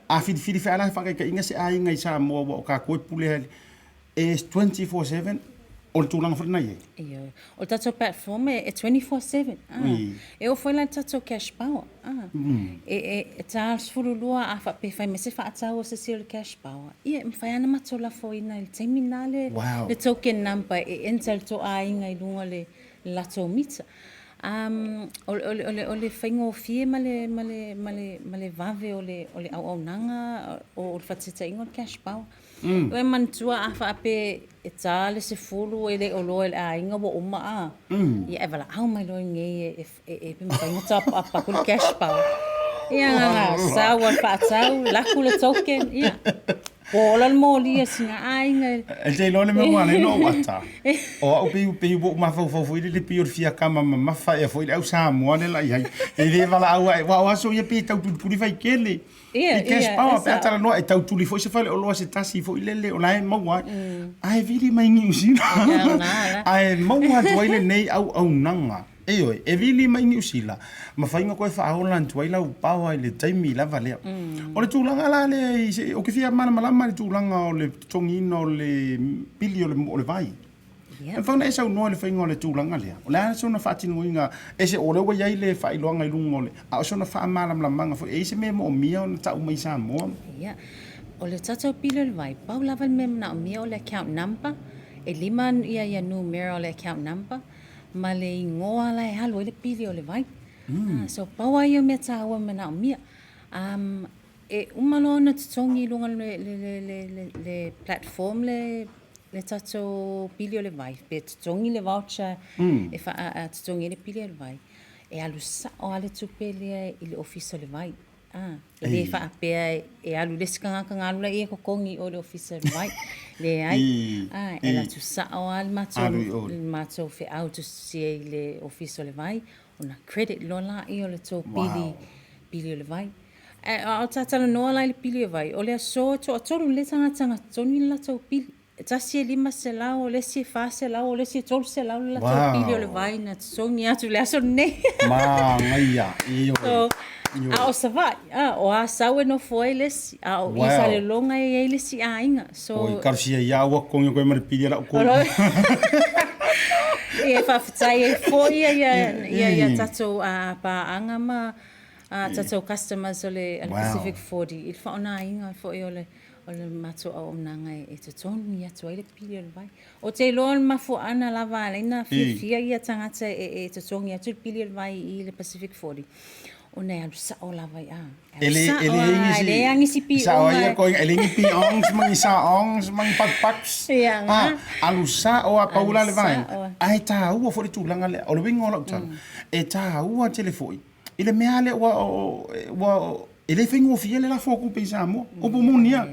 a filifili feala faataitaiga se aiga i Samoa ua o tatou e pule ai, e 24/7. O le tulaga foi lena i ai. Ioe. O le tatou platform e 24/7. E oo foi la i le tatou cash power. E, e, e ta le 12 a faapea e fai mai se faatau a se isi o le cash power, ia e mafai lava ona matou lafoina i le taimi lena le, Wow. le token number e enter e le tou aiga i luga o le, le latou mita. Um, o, o, o, le, o le faigofie ma le, ma le, ma le, ma le vave o le, o le auaunaga o, o le faataitaiga o le cash power. Mm. E manatua a faapea e ta le 10 e le o loa i le aiga ua uma a. Mm. Ia e valaau mai loa nei e, e, e, e mafai ona top up aku le cash power. Ia nga nga sau al faatau, laku le token, ia. Pola le moli e sina aiga. E te iloa le mea ua ala ai ona ou ata. O au pei pei ua ou mafaufau foi lele pei o le fia kama mamafa ea foi le au Samoa lea la i ai. E le valaau ae, aua o aso ia pei e tau tulituli faitele. Ia, I cash ia, power e pe a sao. talanoa e tau tuli foi se faleoloa se tasi foi lele o la e maua ai. Ae vili mai Niu Sila. Ia, o na la. Ae maua atu ai lenei auaunaga. Ioe, e vili mai Niu Sila ma fai ona koe faaola atu ai lau power i le taimi lava lea. O le tulaga la lea i se, ou te fia malamalama i le tulaga o le totogiina o le pili o le, o le vai. Ia. E mafai ona e saunoa i le faiga o le tulaga lea? O le a sona faatinoina, e se o lea ua i ai le faailoaga i luga o le, a o sona faamalamalamaga foi, e i ai se mea e moomia ona tau mai i Samoa? Ia. O le tatou pili o le vai, pau lava le mea e manaomia o le account number, e lima ia ia numera o le account number, ma le igoa la e alu ai le pili o le vai. Mm. So pau lava ia o mea taua e manaomia. Um, e uma loa ona totogi i luga le, le, le, le, le, le platform le le tatou pili o le vai, pe totogi le voucher mm. e faa, a, totogi ai le pili o le vai, e alu sao lava le tupe lea i le ofisa o le vai. Ah, e le faapea e alu i le isi tagata ona alu lea e totogi i o i le ofisa o le vai. Leai. Ah, e alu atu sao lava le matou, Alu i o. le matou feau tusitusia i le ofisa o le vai, ona credit loa laia o le tou pili, Wow. pili o le vai. Ae a o ta talanoa la i le pili o vai, o le aso e toatolu lelei tagata na totogi le latou pili. E tasi e 500, o le isi e 400, o le isi e 300 le latou pili o le vai na totogi atu i le aso lenei. Manaia, ioe. So, a o Savaii, a, o Asau e nofo ai le isi, a o i Saleloga e i ai le isi aiga. So, Oi, kalosia ia ua totogi atu ai ma le pili a lau kolu. Ia, faafetai ai foi ia, ia, ia tatou paaga ma a tatou customers o le Pacific 40 i le faaaogaina foi o le o le matou auaunaga e totogi atu ai le pili o le vai. Ou te iloa o le mafuaaga lava a laina fiafia ia tagata e totogi atu le pili o le vai i le Pacific 40, ona e alu sao lava i a. E alu sao lava, e leai nisi pioga. E leai ni piongs ma ni saongs ma ni pakpaks. Ia, A, alu sao lava, pau la le vaega. Ae taua foi le tulaga lea. O le uiga o lau tala, e taua tele foi I le mea lea ua, ua, e le faigofie le lafo o tupe i Samoa. Upu moni lava.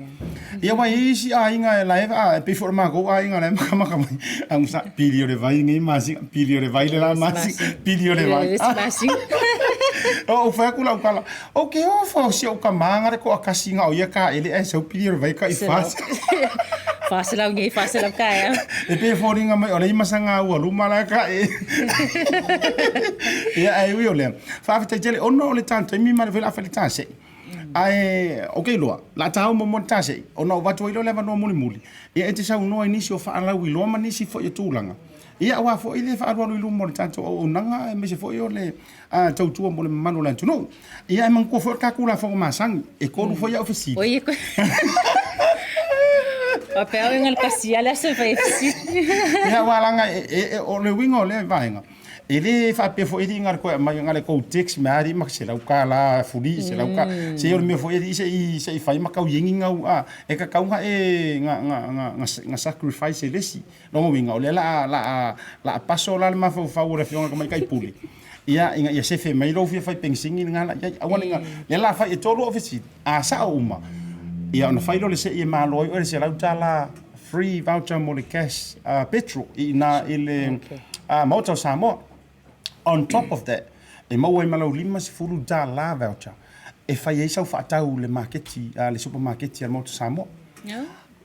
Ia aua e i ai isi aiga la e, e pei foi o le matou aiga la e makamaka mai, au sa, pili o le vai lenei masina, pili o le vai le la masina, pili o le vai. Ou fai atu lau tala, ou te ofo si ou tama na le toatasi na o ia taele ae sau pili o le vai kai fasi. 400 nei, 400 taeao. E pei e foliga mai o le imasaga ua luma la ka e. Ia ae ui o lea. Faafetai tele ona o le taimi ma le foi le a fai le tasei. Ae ou te iloa, la ta au muamua le tasei, ona ou avatu ai loa le avanoa mulimuli, ia e te saunoa i nisi o faalauiloa ma nisi foi o tulaga. Ia aua foi le faaalualu i luma o le tatou auaunaga aemaise foi o le tautua mo le mamalu o le atunuu. Ia e manatua foi o le tatou lafoga masani, e tolu foi au fesili. Oi, Faapea au e galekasi lava le aso e fai ai fesili. Ia aua leaga o le uiga o lea vaega, e le faapea foi alii na o le toe aumai na o le tou tax mai lava alii ma $100 fuli, $100. Se o le mea foi alii se i fai ma tau i ai ni gau, e tatau ona e na sacrifice e le isi. Lona uiga, o lea la a, la a, la a paso la le mafaufau o le Afioga i le Tamaitai Pule, ia, ina ia sefe mai lou fia fai penisini lena la i ai. Aua ne i, lea la a fai e tolu au fesili, a sao uma, ia ona fai lea o le sei e malo ai oe le $100 free voucher mo le cash petrol i ina i le Maota o Samoa. On top of that, e maua ai ma lau $50 voucher e fai ai sau faatau i le maketi, le supamaketi a le Maota o Samoa.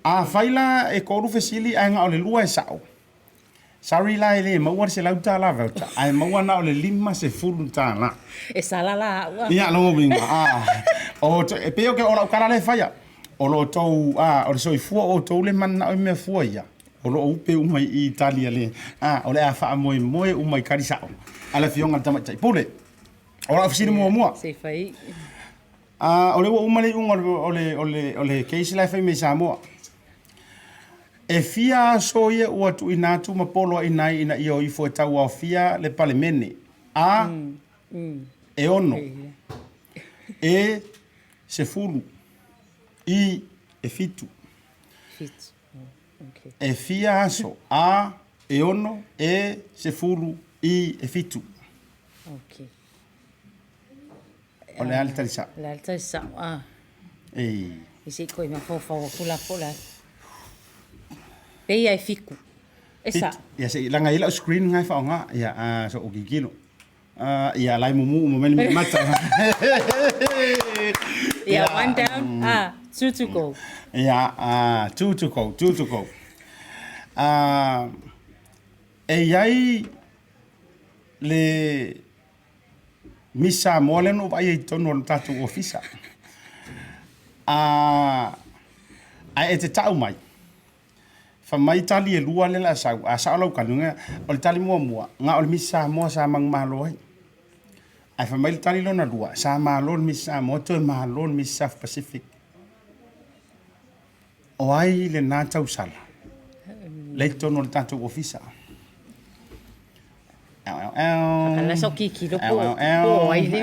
Afai la e tolu fesili ae na o le lua e sao, sorry la e le maua le $100 voucher, ae maua na o le $50. E sala la au a. Ia, lona uiga, a, o, e pei o lau tala lea e faia, o lo outou, a, o le soifua o outou lea e mananao i mea fua ia. O lo o upe uma i i tali a le, a, o le a faamoemoe uma i kali sa'o a le Afioga i le Tamaitai Pule. O lau fesili muamua. Se i fai. A, o lea ua uma le iuga o le, o le, o le case la e fai mai i Samoa. E fia aso ia ua tuuina atu ma poloaiina ai ina ia o ifo e tauaofia le Palemene? A, e ono. E, 10. I, e fitu. Fitu. Okay. E fia aso? A, e ono. E, 10. I, e fitu. Okay. O le a le tali sa'o? O le a le tali sa'o, ah. Ei. I se i koe mafaufau atu la po o le a. Pei e fiku. E sa'o. Ia se i laga i lau screen lena e faaaoga. Ia, a so o kikilo. Ah, ia lai mumu uma mai le mea mata. Ia, one down, ah, two to go. Ia, ah, two to go, two to go. Ah, e i ai le Miss Samoa lea na ou vaai ai i totonu o le tatou ofisa. A, ae e te tau mai, fai mai tali e lua lea o le a sau, a sao lau tali, o le tali muamua, na o le Miss Samoa sa manumalo ai. Ae fai mai le tali lona lua, sa malo le Miss Samoa toe malo le Miss South Pacific. O ai lena tausala lea i totonu o le tatou ofisa? Whakala so ki ki po po ai le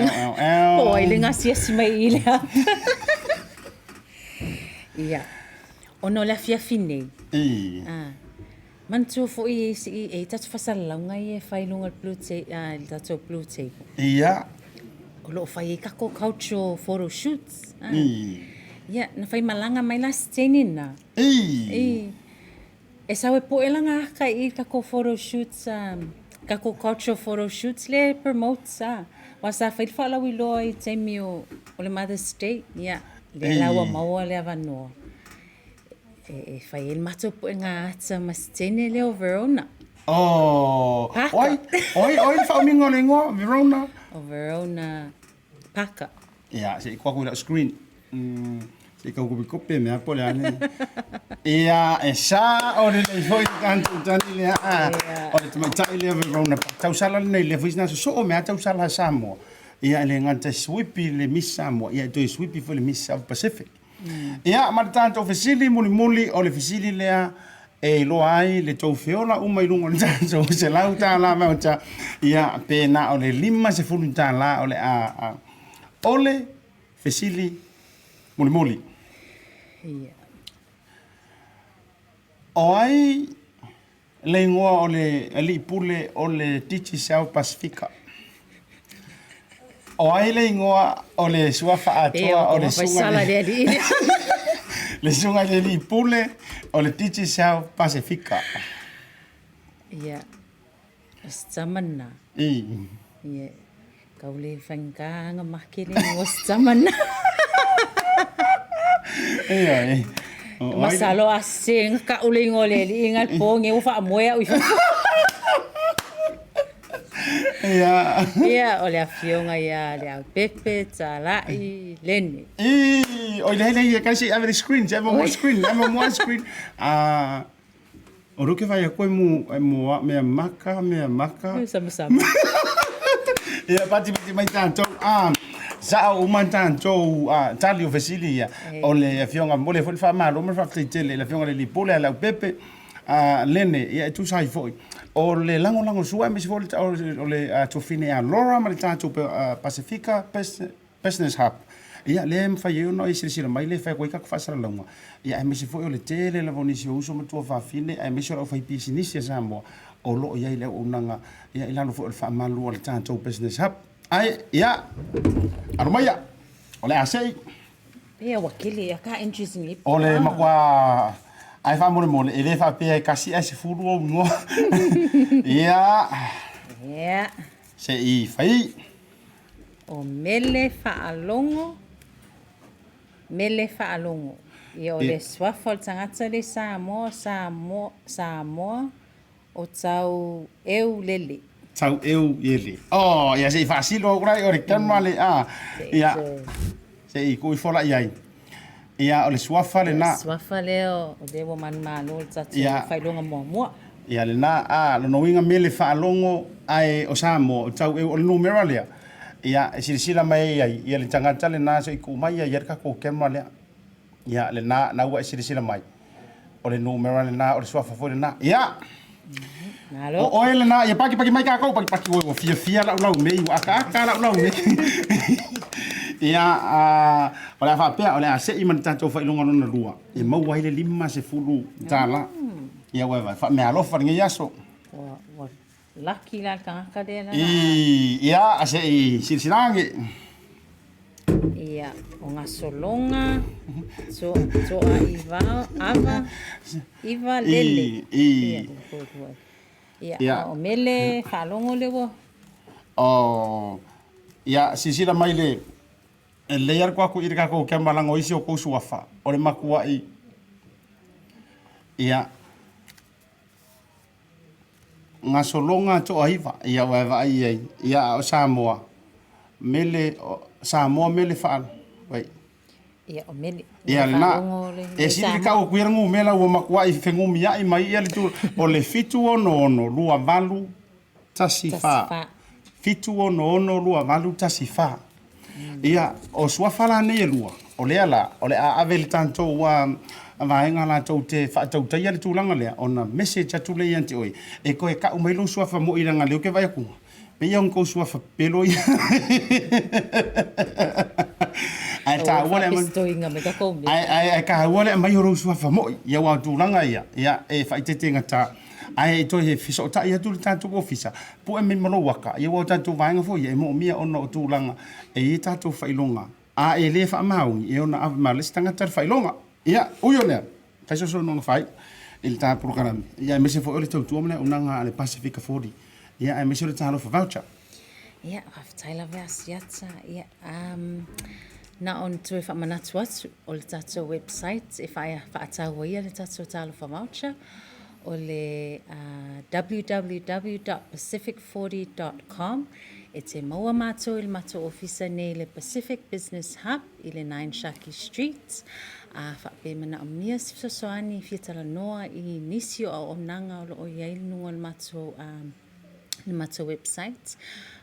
po ai le gasiasi mai i le ata. Ia. Ona o le afiafi nei. I. Ah. Manatua foi e isi e tatou faasalalauga ia e fai i luga o le blue tape, ah, le tatou blue table. Ia. O lo o fai ai kako cultural photo shoots. Ah. I. Ia, na fai malaga mai la Steni na. I. I. E sau e poe lana aka i kako photo shoots, kako cultural photo shoots lea e promote a. Aua sa fai le faalauiloa i taimi o le Mother's Day, ia, lea la ua maua le avanoa e fai ai le matou puega ata ma se teine lea o Verona. Oh, Parker. oi, oi, oi le faaumiga o le igoa, Verona. O Verona Parker. Ia, se i koa koe i lau screen. Mm, se i kau kopi kope mea po le ane. Ia, e sa o le lei foi tatou tani lea. Ah, o le tamaitai lea Verona. Tausala lenei lea foi sina sosoo mea tausala a Samoa. Ia, e le gata e swipi le Miss Samoa, ia e toe swipi foi le Miss South Pacific. Ia, ma le tatou fesili mulimuli, o le fesili lea e iloa ai le tou feola uma i luga o le tatou $100 voucher, ia, pe na o le $50 o le a O le fesili mulimuli. Ia. O ai le igoa o le alii pule o le Digicel Pasifika? O ai le igoa o le suafa atoa o le susuga i le, le susuga i le alii pule o le Digicel Pasifika? Ia, o se tama lena. I. Ia, kau le faigata ona make le igoa o se tama lena. Ia, e. Masalo a sese na kau le igoa o le alii na le po nei ua faamoe au i fafo. Ia. Ia, o le afioga ia Leaupepe Talai Lene. I, oi leai leai, kai se i ave le screen, se ave mo screen, ave mo screen. Ah, o lea ou te vaai atu e mo, e mo mea maka, mea maka. Sama sama. Ia, patipati mai tatou. Ah, sa'o uma tatou ah, tali o fesili ia. O le afioga, momoli ai foi le faamalo ma le faafetai tele i le afioga i le alii pule a Leaupepe. A Lene, ia e tusa ai foi o le lagolago sua aemaise foi o le tuafine ia Laura ma le tatou Pasifika Business Hub. Ia, lea e mafai ai ona e silasila mai lea e fai atu ai tatou faasalalauga. Ia, aemaise foi o le tele lava o nisi o uso ma tuafafine, aemaise o le aufaipisinisi a Samoa o lo o i ai le auaunaga ia i lalo foi o le faamalu a le tatou Business Hub. Ae, ia, alo maia, o le a sei. Pea ua kele ea ka entries nei. O le matua ae faamolemole e le faapea e kasi ae 10 ou igoa. Ia. Ia. Se i fai. O Mele Faalogo, Mele Faalogo. Ia o le suafa o le tagata le Samoa, Samoa, Samoa o tau eu lele. Tau eu iele. Oh, ia se i faasilo au lai o le camera le a. Ia. Se i kui fola i ai. Ia, o le suafa lena. Suafa lea o lea ua manumalo le tatou faailoga muamua. Ia lena, a, lona uiga mele faalogo ae o Samoa, o tau eu, o le numera lea, ia, e silasila mai ai, ia le tagata lena se i tuu mai ai le tatou camera lea. Ia, lena, na ua e silasila mai, o le numera lena, o le suafa foi lena. Ia! Malo. O oe lena, ia paki paki mai kākou, paki paki ua fiafia lau lau mei, ua akaaka lau lau mei. Ia, a, o le a faapea, o le a se'i ma le tatou faailoga lona lua, e maua ai le $50. Ia ua e vaai, faameaalofa lenei aso. Ua, ua laki la le tagata lea la. I, ia, a se'i silasila ane. Ia, o gasologa, to, toa iva, ava, iva lele. I, i. Ia, ia. o mele, faalogo le ua. O, ia, silasila mai le, e lelei lava le kuaku i le kakou kia malaga o isi o kou suafa, o le makuaʻi, ia, gasologa toaiva, ia ua e vaai i ai, ia, a o Samoa, mele, o, Samoa mele faa, wait. Ia, o mele. Ia, lena, e sili le kau aku ia le gumela ua makuaʻi fegumiaʻi mai ia le tu, o le 766 28 14. 766 28 14. Ia, o suafa la nei e lua, o lea la, o le a ave i le tatou vaega latou te faatautaia le tulaga lea, ona message atu lea ia te oe, e toe kau mai lou suafa moi leaga o lea ou te vaai atu, pei lava o ni tou suafa pepelo ia. Ae taua le aumai, ae taua le aumai o lou suafa moi, ia aua o tulaga ia, ia e faaeteete gata. Ae e toe fesootai atu le tatou ofisa, pue mai ma lou aka, ia aua o tatou vaega foi ia e moomia ona o tulaga e i ai tatou faailoga, a e le faamaoni, e ona ave ma le isi tagata le faailoga. Ia, ui o lea, fai se saunoaga faaiu i le ta polokalame, ia aemaise foi o le tautua ma le auaunaga a le Pasefika 40, ia aemaise o le Talofa Voucher. Ia, faafetai lava ia Siata. Ia, um, na ona toe faamanatu atu o le tatou website e faataua ia le tatou Talofa Voucher o le uh, www.pacific40.com e te maua mātou i le matou ofisa nei le Pacific Business Hub i le 9 Sharkey Street. A faapea manaomia se fesoasoani fia talanoa i nisi o auaunaga o lo o i ai i luga o le matou um, le matou website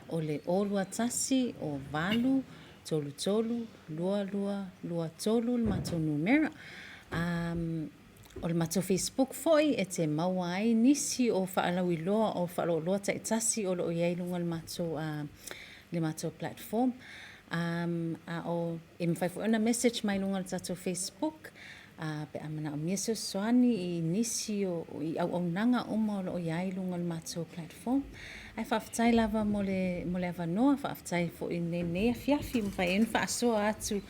o le 0 21 o 8 33 22 23 le matou numera. Um, o le matou Facebook foi e te maua ai nisi o faalauiloa o faaloloa taitasi o lo o i ai i luga o le matou, uh, le matou platform. Um, a o e mafai foi ona message mai i luga o le tatou Facebook uh, pe a manaomia se fesoasoani i nisi o i auaunaga uma o lo o i ai i luga o le matou platform. Ae faafetai lava mo le, mo le avanoa, faafetai foi i lenei afiafi, mafai ai ona faasoa atu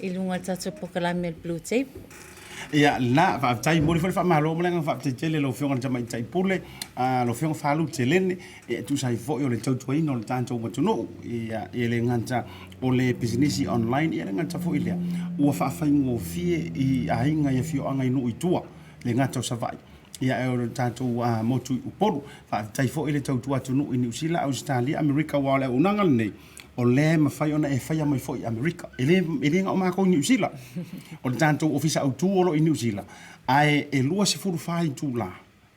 i luga o le tatou polokalame o le Blue Table. Ia, lena, faafetai, momoli foi le faamalo ma le agaga faafetai tele i lau Afioga i le Tamaitai Pule, lau Afioga Falu Telene, e tusa ai foi o le tautuaina o le tatou atunuu, ia, e le gata o le pisinisi online, ia e le gata foi i lea, ua faafaigofie i aiga i afioaga i nuu i tua, le gata o Savaii, ia ae o le tatou motu i Upolu. Faafetai foi le tautua atunuu i Niu Sila, Ausetalia, Amerika, aua o le auaunaga lenei, o lea e mafai ona e faia mai foi i Amerika. E le, e le na o matou i Niu Sila. O le tatou ofisa autu o lo o i Niu Sila, ae e 24 itula,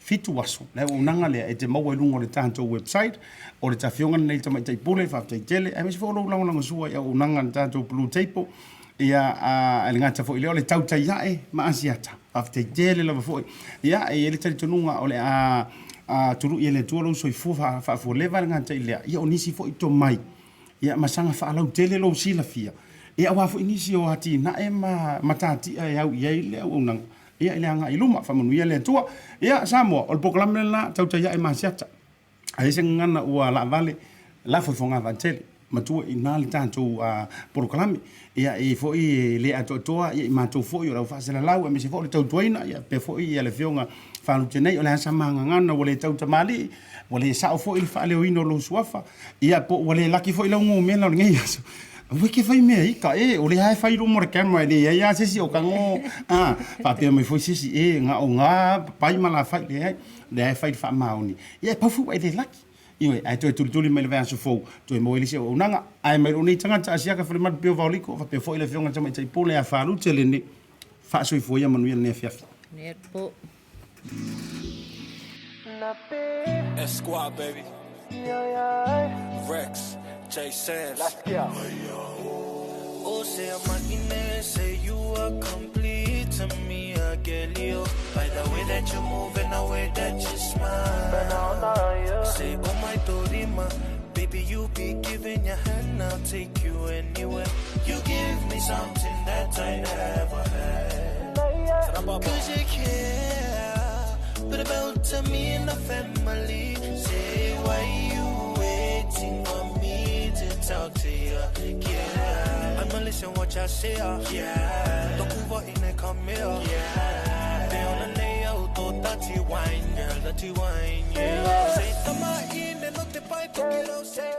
7 aso, le auaunaga lea e te maua i luga o le tatou website, o le tafioga lenei i le Tamaitai Pule, faafetai tele, aemaise foi o lou lagolagosua i auaunaga a le tatou Blue Table, ia, a, e le gata foi i lea, o le tautai ae ma Asiata, faafetai tele lava foi. Ia, e i ai le talitonuga o le a, a tului e le Atua lou soifua faafualeva le gata i lea, ia o nisi foi tomai, ia ma saga faalautele lou silafia, ia aua foi nisi o atinae ma matatia e au i ai le auaunaga, ia i le agai i luma. Faamanuia le Atua. Ia, Samoa, o le polokalame lena, tautai ae ma Asiata. A i ai se gagana ua laavale, lafo i fogavaa tele, matua i ina le tatou polokalame. Ia, e i ai foi e le atoatoa ia i matou foi o le au faasalalau aemaise foi o le tautuaina, ia faapea foi ia le Afioga Faalute nei, o le a sama gagana ua le tau tamalii, ua le sao foi le faaleoina o lou suafa, ia po ua le laki foi lau gomela o lenei aso. Aua e te fai mea ika, e, o lea e fai luma o le camera e leai lava se isi o tago, a, faapea mai foi se isi, e, na o gā papai ma lafai, leai, lea e fai le faamaoni. Ia e pau foi ua e le laki. Ioe, ae toe tulituli mai le vaiaso fou, toe maua ai le isi auaunaga. Ae mai lou nei tagata asiaka falemali pea o Vaoliko, faapea foi le Afioga i le Tamaitai Pule ia Falute lenei. Faasoifua ia manuia lenei afiafi. S Squad, baby. Rex, J Sam's. Let's go. Oh, say I'm a say you are complete to me, I get you. By the way that you move and the way that you smile. Say, oh my Dorima, baby, you be giving your hand, I'll take you anywhere. You give me something that I never had. Cause you care, but about to me and the family. Say, why you waiting for me to talk to you? Yeah, I'ma listen what you say. Yeah, Tokuva in the come here. Yeah, they on the nail to dirty wine, girl, dirty wine. Yeah, say, tama in and not the pipe, say.